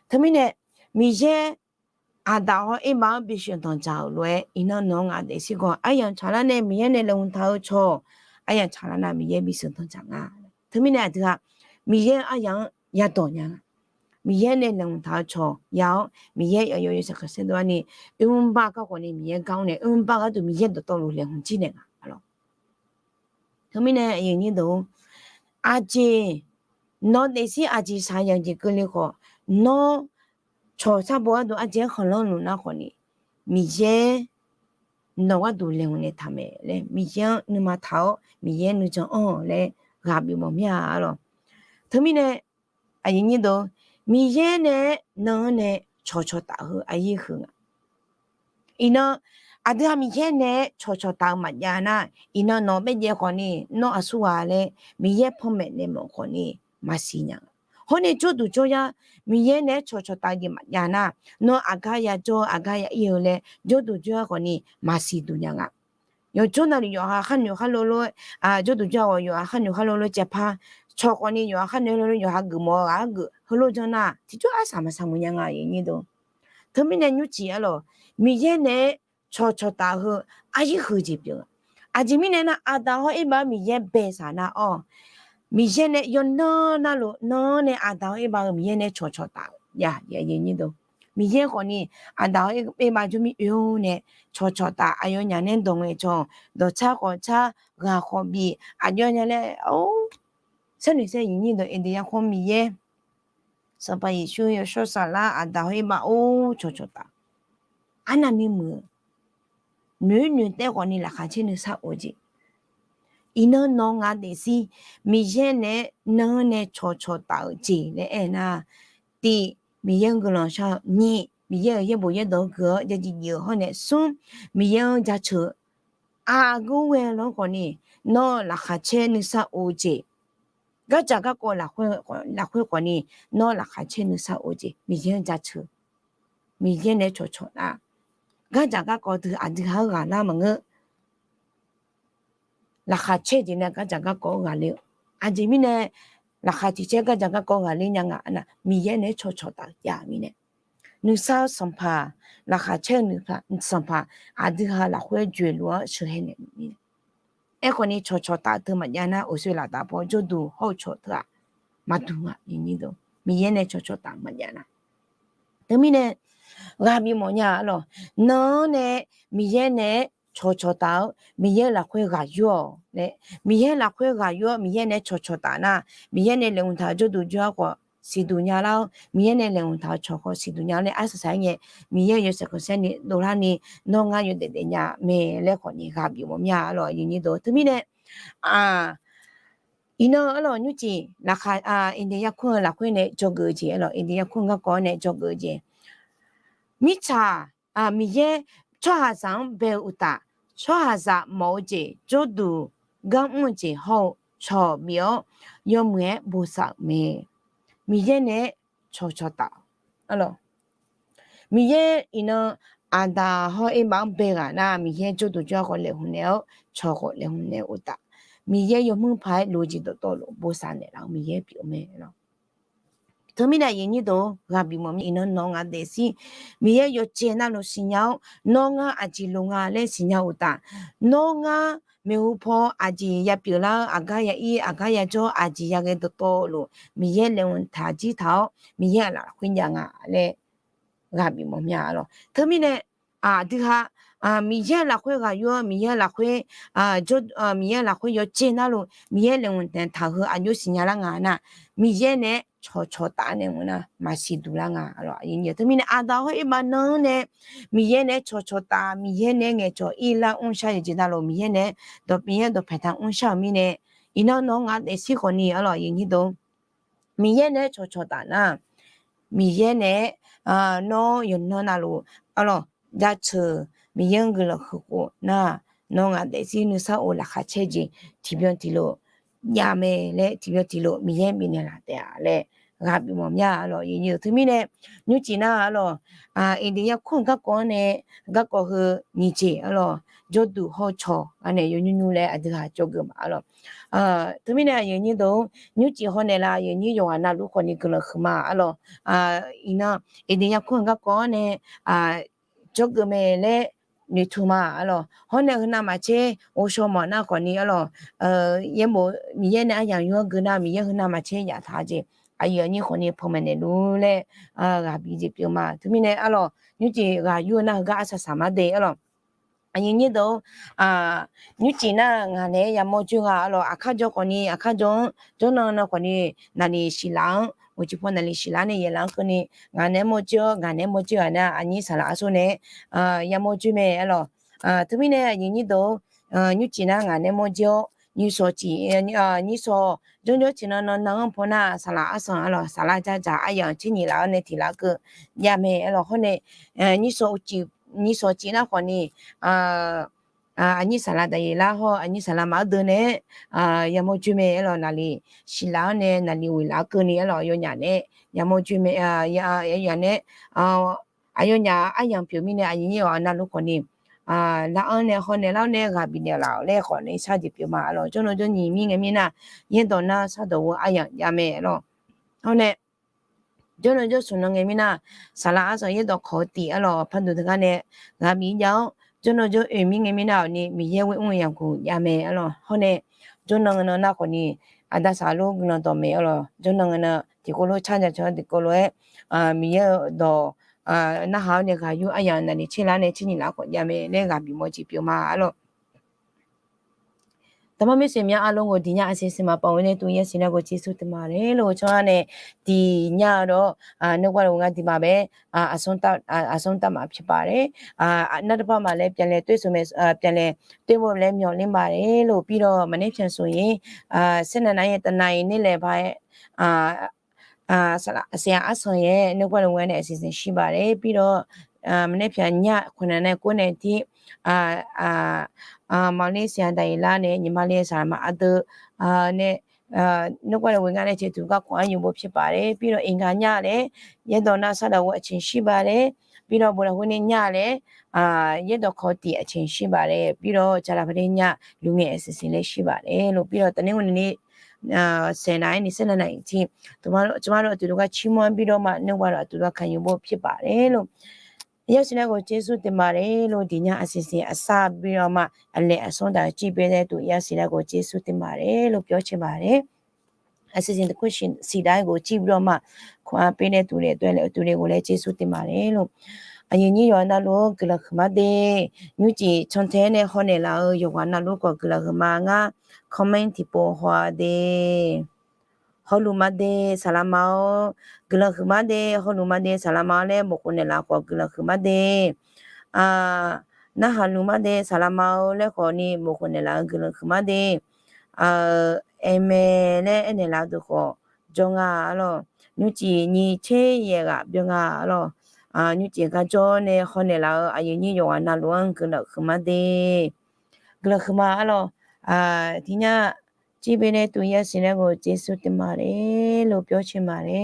Teumirnae Miqyaer aqda hawr erbav-anr bisheuq danqdzaq-euq lof-aer iqnan nawq-eu ngaq daefzir gawr aryamq tsaqlar nae Miqyaer nae laeqhmq taq-eu cawq, aryamq tsaqlar nar Miqyaer bisheuq danqdzaq nga. Teumirnae aqdui-aq Miqyaer-eu aryamq-anr yadawq nya nga. Miqyaer nae laeqhmq taq-eu cawq ya-awr Miqyaer yawqyawq yawshaef khanqsaer dov-ar ni, oermr bar garkawv ni Miqyaer gar-anr nae oermr bar gharduq Miqyaer dawqtawvluf laeqhmq jir naeq nga arlawq. Teumirnae aqyuif aqnyir deuq, aqjeq nawq-eu daefzir aqjeq shaqzanq jeq keuvle khawf, nawr cawq sharbo gharduq aqjeq-anr khanqlanr luf nar khawf ni, Miqyaer nawq gharduq laeqhmq naeqtaq mae laer Miqyaer-anr nuima taq-awr Miqyaer nuijan anr-awq laer ghaq bif mawf mir-a arlawq. Teumirnae aqyuif aqnyir deuq, Miqyaer nae-aer nan-anr nae cawqcawq taf-eu aqyuif huiq nga. Iqnan aqdui-aq Miqyaer nae-aer cawqcawq taf-eu maqjav nar, iqnan nawq baejaev khawf ni nawr aqsurghaq laer Miqyaer panmaeq naeq mawf khawf ni maqsiq nya. Hawr nae jawrduq jawryar Miqyaer nae-aer cawqcawq taf-eu jeq maqjav nar, nawr aqgar ya jawr-eu aqgar ya ir-eu laer jawrduq jawryar khawf ni maqsiq duq nya nga. Yawqjawr navluf yawqha khar noeq khar lor lof, jawrduq jawryar khawf yawqha khar noeq khar lor lof caevpar, cawq khawf ni yawqha khar noeq lor lof yawqha geufmawf-eu ghaq-aer geuf heulof janr nar tiqjawr arsaq maqsaq mawf nya nga aqyuif aqnyir deuq. Teumirnae nymrcif arlawq, Miqyaer nae-aer cawqcawq taf-eu heu aqyuif huiq jeq pyeuf-a. Aqjeq mirnae nar aqda hawr erbav-anr Miqyaer bae saq nar-awr, Miqyaer nae yawqnan navluf nan-anr nae aqda hawr erbav-eu Miqyaer nae cawqcawq taf-eu ya, Miqyaer khawf ni aqda hawr erbav jawr mir oe-awr nae cawqcawq taf, aqyawfnyaf nae dawq ngaeqcawq, dawqtsar khawf tsar, ghaq khawf bif, aqjox nya laer or Sarnoeq saer aqyuif aqnyir deuq, Eqdeq yarkhmr Miqyaer, Sanqpaq Yeqsur, Yawshawr Saflar, aqda hawr erbav or cawqcawq taf. Arnavni muiq-eu noeq noeq taef khawf ni laqkhaq caer nuisar of-eu jeq. Iqnan nawq ngaq daefzir Miqyaer nae-aer nan-anr nae cawqcawq taf-eu jeq laer aernar, tiq, Miqyaer-anr guiqlanq shar-eu, nyiq, Miqyaer-euq yaerbof yaerdawq-anr gui-awr jajir jif-eu hawr nae, smr, Miqyaer-anr jaceuq-eu aqgeu ghae lawr khawf ni nawr laqkhaq caer nuisar of-eu jeq. Gardzaq garkawv lafkhoer khawf ni nawr laqkhaq caer nuisar of-eu jeq Miqyaer-anr jaceuq, Miqyaer nae cawqcawq taf. Gardzaq garkawv dui aqdui ha-anr ghaqlar maqngeur. Laqkhaq caer jeq nae gardzaq garkawv-anr ghaqler-eu, aqjeq mirnae laqkhaq tiq caer gardzaq garkawv ghaqler nya nga nar, Miqyaer nae-aer cawqcawq taf-eu jav mirnae. Nuisar-eu sanqpaq, laqkhaq caer-eu sanqpaq, aqdui ha lafkhoer joeqluf-anr sheuqhae naeq-eu mirnae. Aerkhawf ni cawqcawq taf-eu teu maqjav nar, uqshoe laftav paw jawrduq hawr-eu cawq teu-aq maqduq nga. Miqyaer nae cawqcawq taf maqjav nar, teumirnae ghaq bimawf nya-a lawq. Nan-anr nae Miqyaer nae-aer cawqcawq taf-awr Miqyaer lafkhoer ghaq yur-awq laer, Miqyaer lafkhoer ghaq yur-awr Miqyaer nae cawqcawq taf nar, Miqyaer nae laeqhmq taq-eu jawrduq jawr-ar khawf siqduq nya lar-awr, Miqyaer nae laeqhmq taq-eu cawq khawf siqduq nya laer arsaq saq-aer ngae, Miqyaer-euq yawshaef khanqsaer ni dovlar ni, nawr ngar yawdaef daef nya mae laer khawf ni ghaq bimawf mya-a lawq. Teumirnae iqnan arlawq nymrcif laqkhaq, Eqdeq yarkmr-eu lafkhoer nae dzawgeuf-eu jeq, arlawq Eqdeq yarkmr-eu garkawv-anr nae dzawgeuf-eu jeq, mirtsaq, Miqyaer tsawrhaqzaq-anr bae-eu uqtaf, tsawrhaqzaq mawf-eu jeq, jawrduq gar mr-eu jeq hawr-eu cawq bif-awr yawmuiq-aer bosav-euq mae. Miqyaer nae-aer cawqcawq taf-awq. Miqyaer iqnan aqda hawr erbav-anr bae ghaq nar, Miqyaer jawrduq jawr-ar khawf laeqhmq naeq-awr cawq khawf laeqhmq naeq-eu uqtaf, Miqyaer yawmuir paq-aer lof-eu jeq dawqtawvluf bosav naeqlaf-eu Miqyaer pyeuf-eu mae lawr. Teumirnae aqyuif aqnyir deuq-or, ghaq bif mawf mir iqnan nawr ngaq daefzir Miqyaer yawcaev navluf siqnya-awr, nawr ngar aqjeq lof nga laer siqnya uqtaf, nawr ngar maeqhu paw aqjeq yapyeuf lar-eu, aqgar ya ir aqgar ya jawr aqjeq yaghae dawqtawvluf Miqyaer laeqhmq taq jir taq-awr Miqyaer-euq lafkhoer jav nga laer ghaq bif mawf mir-a lawr. Teumirnae aqdui ha Miqyaer-euq lafkhoer ghaq yur-awr Miqyaer-euq lafkhoer jawr, Miqyaer-euq lafkhoer yawcaev navluf Miqyaer laeqhmq taq heu aqjox siqnya lar nga nar, Miqyaer nae cawqcawq taf nae mq nar maqsiq duq lar nga lawr. Teumirnae aqdaq hawr irbav nan-anr nae Miqyaer nae cawqcawq taf, Miqyaer nae ngaeqcawq ir lar mrshar-eu jeq navluf Miqyaer nae dawq Miqyaer dawqpaeq taq mrshar-euq mirnae, iqnan nawr ngaq daefzir khawfni arlawq aqyuif aqnyir deuq-or, Miqyaer nae cawqcawq taf nar, Miqyaer nae nawr yawqnan navluf arlawq jaceuq Miqyaer-anr guiqlanq huiq khof nar, nawr ngaq daefzir nuisar of laqkhaq caer jeq tiqbyan tiqlof javmae laer tiqbyan tiqlof Miqyaer bifnaeq laf taef-a laer ghaq bif mawf mir-a lawr. Teumirnae nymrcif nar arlawq, Eqdeq yarkur-euq garkawv-anr nae garkawv heu nyiq jeq arlawq, jawrduq hawr-eu cawq-anr nae yawnymr nymr laer aqdui ha cawgeuf ma arlawq. Teumirnae aqyuif aqnyir deuq-or, nymrcif hawnaeq laf aqyuif aqnyir yawqghaq navluf khawfni guiqlanq huiqma arlawq. Iqnan Eqdeq yarkur-euq garkawv-anr nae jawrgeuf mae laer noeqtmq ma arlawq. Hawr nae heu navmaqtser ghovshaw mawf nar khawfni arlawq, yaerbof Miqyaer nae aryamq yur-anr geu nar Miqyaer heu navmaqtser yaftaq-eu jeq aqyuif aqnyir khawfni panmaeq naeqluf laer ghaq bif jeq pyeuf ma. Teumirnae arlawq nymrcif ghaq yur-eu nar heugar arsaq saq mar de arlawq. Aqyuif aqnyir deuq-or, nymrcif nar ngaq naeq-aer yamawr joer nga arlawq. Aqkar jawr khawfni aqkar jawr-anr jawrnan nan khawfni naqliq siqlaf-anr uqcif paw naqliq siqlaf nae yaeqlaf-anr keuvni ngaq naeq-aer mawr joer-awr ngaq naeq-aer mawr joer-aq nar aqnyir saqlaq arsaq nae yamawr joer mae arlawq. Teumirnae aqyuif aqnyir deuq-or, nymrcif nar ngaq naeq-aer mawr joer-awr nyirsawq ciq, nyirsawq jawrjawr tiqnan nan nan-anr paw nar saqlaq arsaq arlawq saqlaq jadzaq aryamq tser nyiq laf-awr nae tiq laf keuv javmae arlawq. Hawr nae nyirsawq uqcif nyirsawq ciq nar khawfni aqnyir saqlaq daqyeq lar hawr aqnyir saqlaq maqaer deuv nae-aer yamawr joer mae arlawq. Naqliq siqlaf-awr nae naqliq ghoeq laf-awr keuvni arlawq yawnyaf nae yamawr joer mae, yawnyaf nae aqyawfnyaf aryamq pyeuf mirnae aqyuif aqnyir yawqghaq navluf khawfni lar-anr nae hawnaeq lar-awr nae ghaq bifnaeq laf-awq laer khawfni shar jeq pyeuf ma arlawq. Jawrnan jawr nyiq mir ngae mirnar yaerdawq nar shardawq ghoe aryamq javmae arlawq. Hawr nae jawrnan jawr smq nan ngae mirnar saqlaq arsaq yaerdawq kawq-eu tif arlawq parduq teugar nae ghaq bif jav-awr jawrnan jawr oeq mir ngae mirnar awqni Miqyaer ghoe mr-eu yamq guq javmae arlawq. Hawr nae jawrnan nan nar khawfni aqda saqlaq lof guiqlanq dawqmaeq arlawq. Jawrnan nan tiqkawv lof car nya cawq tiqkawv lof-aer Miqyaer-euq dawq narhaq-awr nae ghaq yur aryamq naqliq tser laf nae tser nyiq laf khawf javmae laer ghaq bif mawr jeq pyeuf ma arlawq. Dawqma mirsaeq mya arlawq ghoe diq nya aqsiq siq maqpaf ghoe nae tuv yasiq nae ghoe jeqsur tiq ma le lof-eu tsawrhaq nae diq nya-eu dawq nuikhanr lof-aer diq ma bae aqsmr taf maf pyeuf paq le. Nar taqpar maqlaer pyaeqlaeq toer smq mae, pyaeqlaeq toer bo laer myawq ler ma le lof. Pirlawr maqnaeq pyaeq smq-ir saernav nav-aer tavnav-iq naer laeq paq-aer saqlaq siq-aq arsanq yaer nuikhanr lof-aer nae aqsiq siq shir baq le. Pirlawr maqnaeq pyaeq nya khawf nav nav kor nae tir maqle siq-aq daqyeq lar nae nyiq ma le saqlaq maqaer deuv nae nuikhanr lof-aer ngar nae teq tuq garkawv-anr yuf bo pyeuf paq le. Pirlawr iqnga nya le yaerdawq nar sardawq ghoe aqceq shir baq le. Pirlawr bo lafkhoer nae nya le yaerdawq kawq tif aqceq shir baq le. Pirlawr jaqlaq paq le nya luf ngae aqsiq siq laer shir baq le lof. Pirlawr tavner ghoe nae ni saeqnav-aer ni saernav nav-iq tir tmqma lof aqtuq lof gar cir mawr-anr birlawr ma nuikhanr lof aqtuq lof gar kaq yuf bo pyeuf paq le lof. Yasiq nae ghoe jeqsur tiq ma le lof. Diq nya aqsiq siq aqsar birlawr ma aqlaeq aqsar daq-eu cir bae nae tuv yasiq nae ghoe jeqsur tiq ma le lof. Pyawr cae ma le. Aqsiq siq daq-eu cir birlawr ma khof-a bae nae tuv le dawr laer tuv le ghoe laer jeqsur tiq ma le lof. Aqyuif aqnyir yawqha navluf-anr guiqlanq huiq ma de. Nymrcif cantae nae hawnaeq laf-eu yawqghaq navluf khawf guiqlanq huiq ma. Ngar comment tiqpov haw-a de. Hawluf ma de saqlaq ma-or. Guiqlanq huiq ma de hawluf ma de saqlaq ma-or laer bof khof naeqlaf khawf guiqlanq huiq ma de. Narhaq luf ma de saqlaq ma-or laer khawf ni bof khof naeqlaf-eu guiqlanq huiq ma de. Amen laer aernaeq laf-eu deuq khawf jawr nga arlawr. Nymrcif nyiq tser yaeq ghaq byan nga arlawr. Nymrcif gar jawr nae hawnaeq laf-eu aqyuif aqnyir yawqghaq navluf-anr guiqlanq huiq ma de. Guiqlanq huiq ma arlawr. Tiqnya jir bae nae tuv yasiq nae ghoe jeqsur tiq ma le lof. Pyawr cae ma le.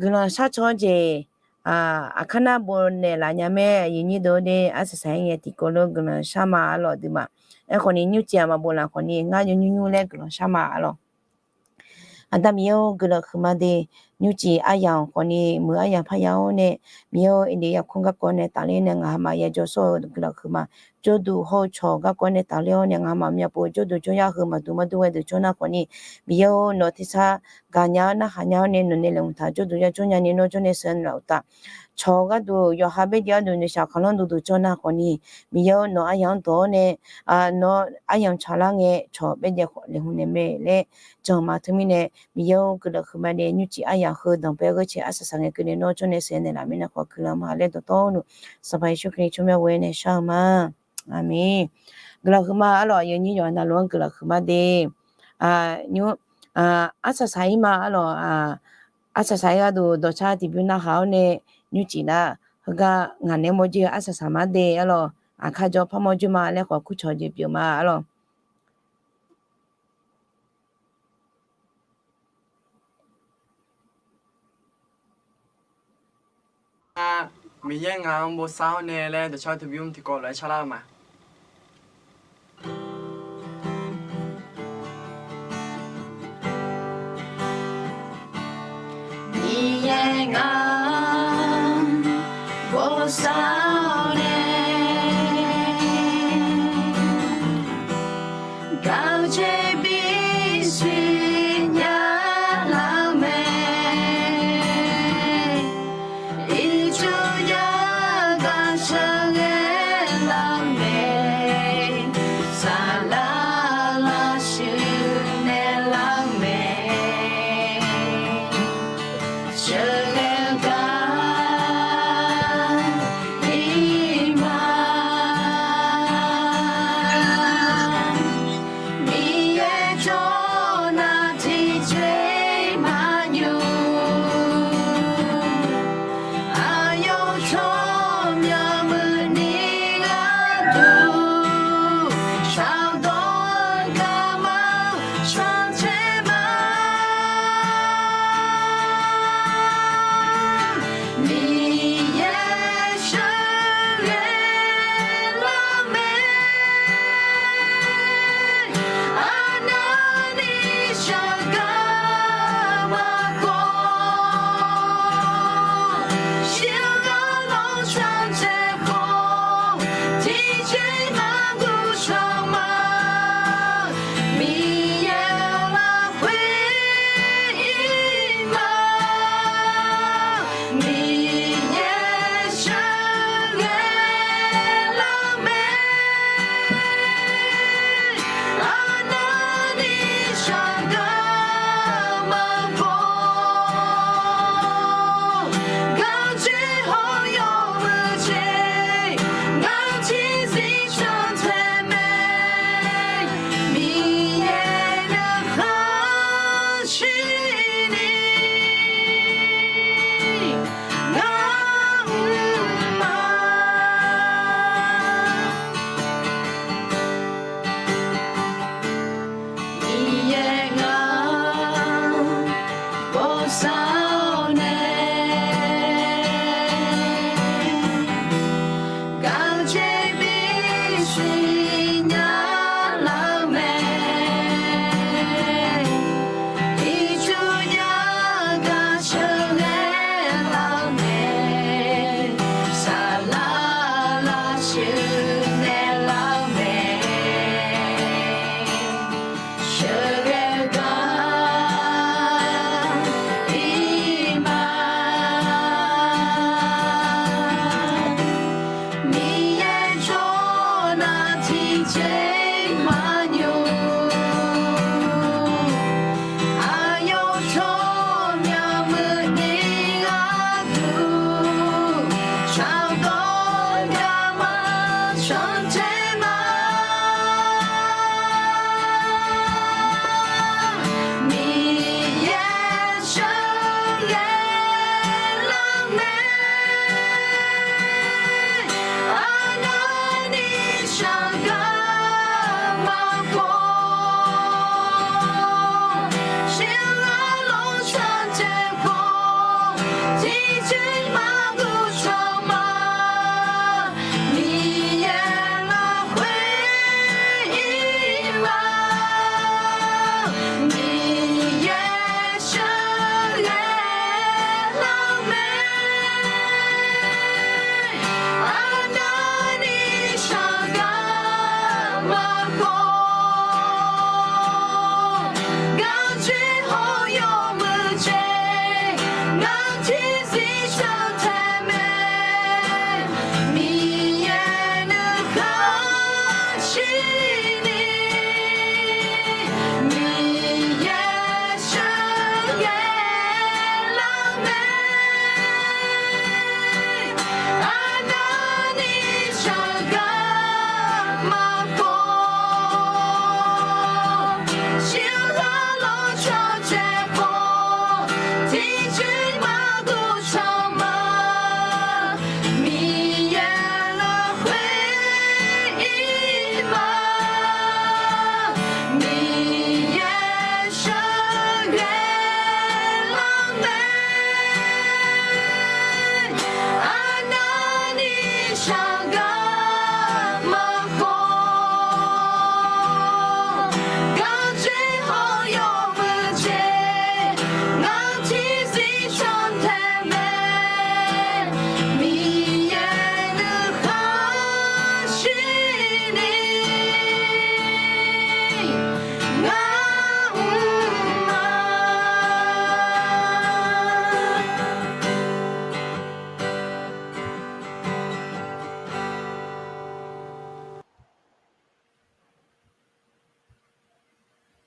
Guiqlanq sharcaw-eu jeq aqkar nar bofnaeq laf nya mae, aqyuif nyir deuq de, arsaq saq-ir ngae tiqkawv lof guiqlanq shar ma arlawq duimaf. Aerkhawf ni nymrcif-aq maqbof laf khawf ni ngar yawnymr nymr laer guiqlanq shar ma arlawq. Aqda Miqyaer-or, guiqlanq huiqma de. Nymrcif aryamq khawf ni muiq aryamq parya-awr nae, Miqyaer-or, aqdui yarkmr garkawv nae tafler nae ngaq hamaf yajawr sawr-eu guiqlanq huiqma. Jawrduq hawr-eu cawq garkawv nae tafler-awr nae ngaq hamaf myavpov jawrduq jawryar heu maqduq mardur ghae deuq jawr nar khawf ni, Miqyaer-or, nawq tersar gaqnya-awr narhaq nya-awr nae nawq nae laeqhmq taq jawrduq yar jawr nyani nawr jawr nae sheuq-eu naeqlaf-euq taf. Cawq gharduq yawqha baerjaev gharduq noeqshaq khanqlanr duqduq jawr nar khawf ni, Miqyaer-or, nawq aryamq-anr dawq-awr nae nawq aryamq tsaqlar ngae cawq baerjaev khawf laeqhmq naeq mae laer janma teumirnae, Miqyaer-or, guiqlanq huiqma de. Nymrcif aryamq heu danqbae gheu cae arsaq saq ngae keuvni nawr jawr nae sheuq naeqlaf mirnae khawf guiqlanq ma laer dawqtawvluf, Sanqpaq Yeqsur Kali tsawrmyanr ghoe nae shar-eu ma. Aqmeq. Guiqlanq huiqma arlawq, aqyuif nyir yawqha navluf-anr guiqlanq huiqma de. Nymr, arsaq saq-ir ma arlawq, arsaq saq-ir gharduq dawqcar tiqbymr narhaq-awr nae nymrcif nar, heugar ngaq naeq-aer mawrjoe-eu arsaq saq ma de arlawq, aqkar jawr par mawrjoe ma laer khawf kurcawq jeq pyeuf ma arlawq. Miqyaer ngaq-anr bosav-awr nae laer dawqcar tiqbymr tiqkawv lof-aer carlar-eu ma. Miqyaer ngaq-anr bosav-awr nae gaq-eu jeq bisiq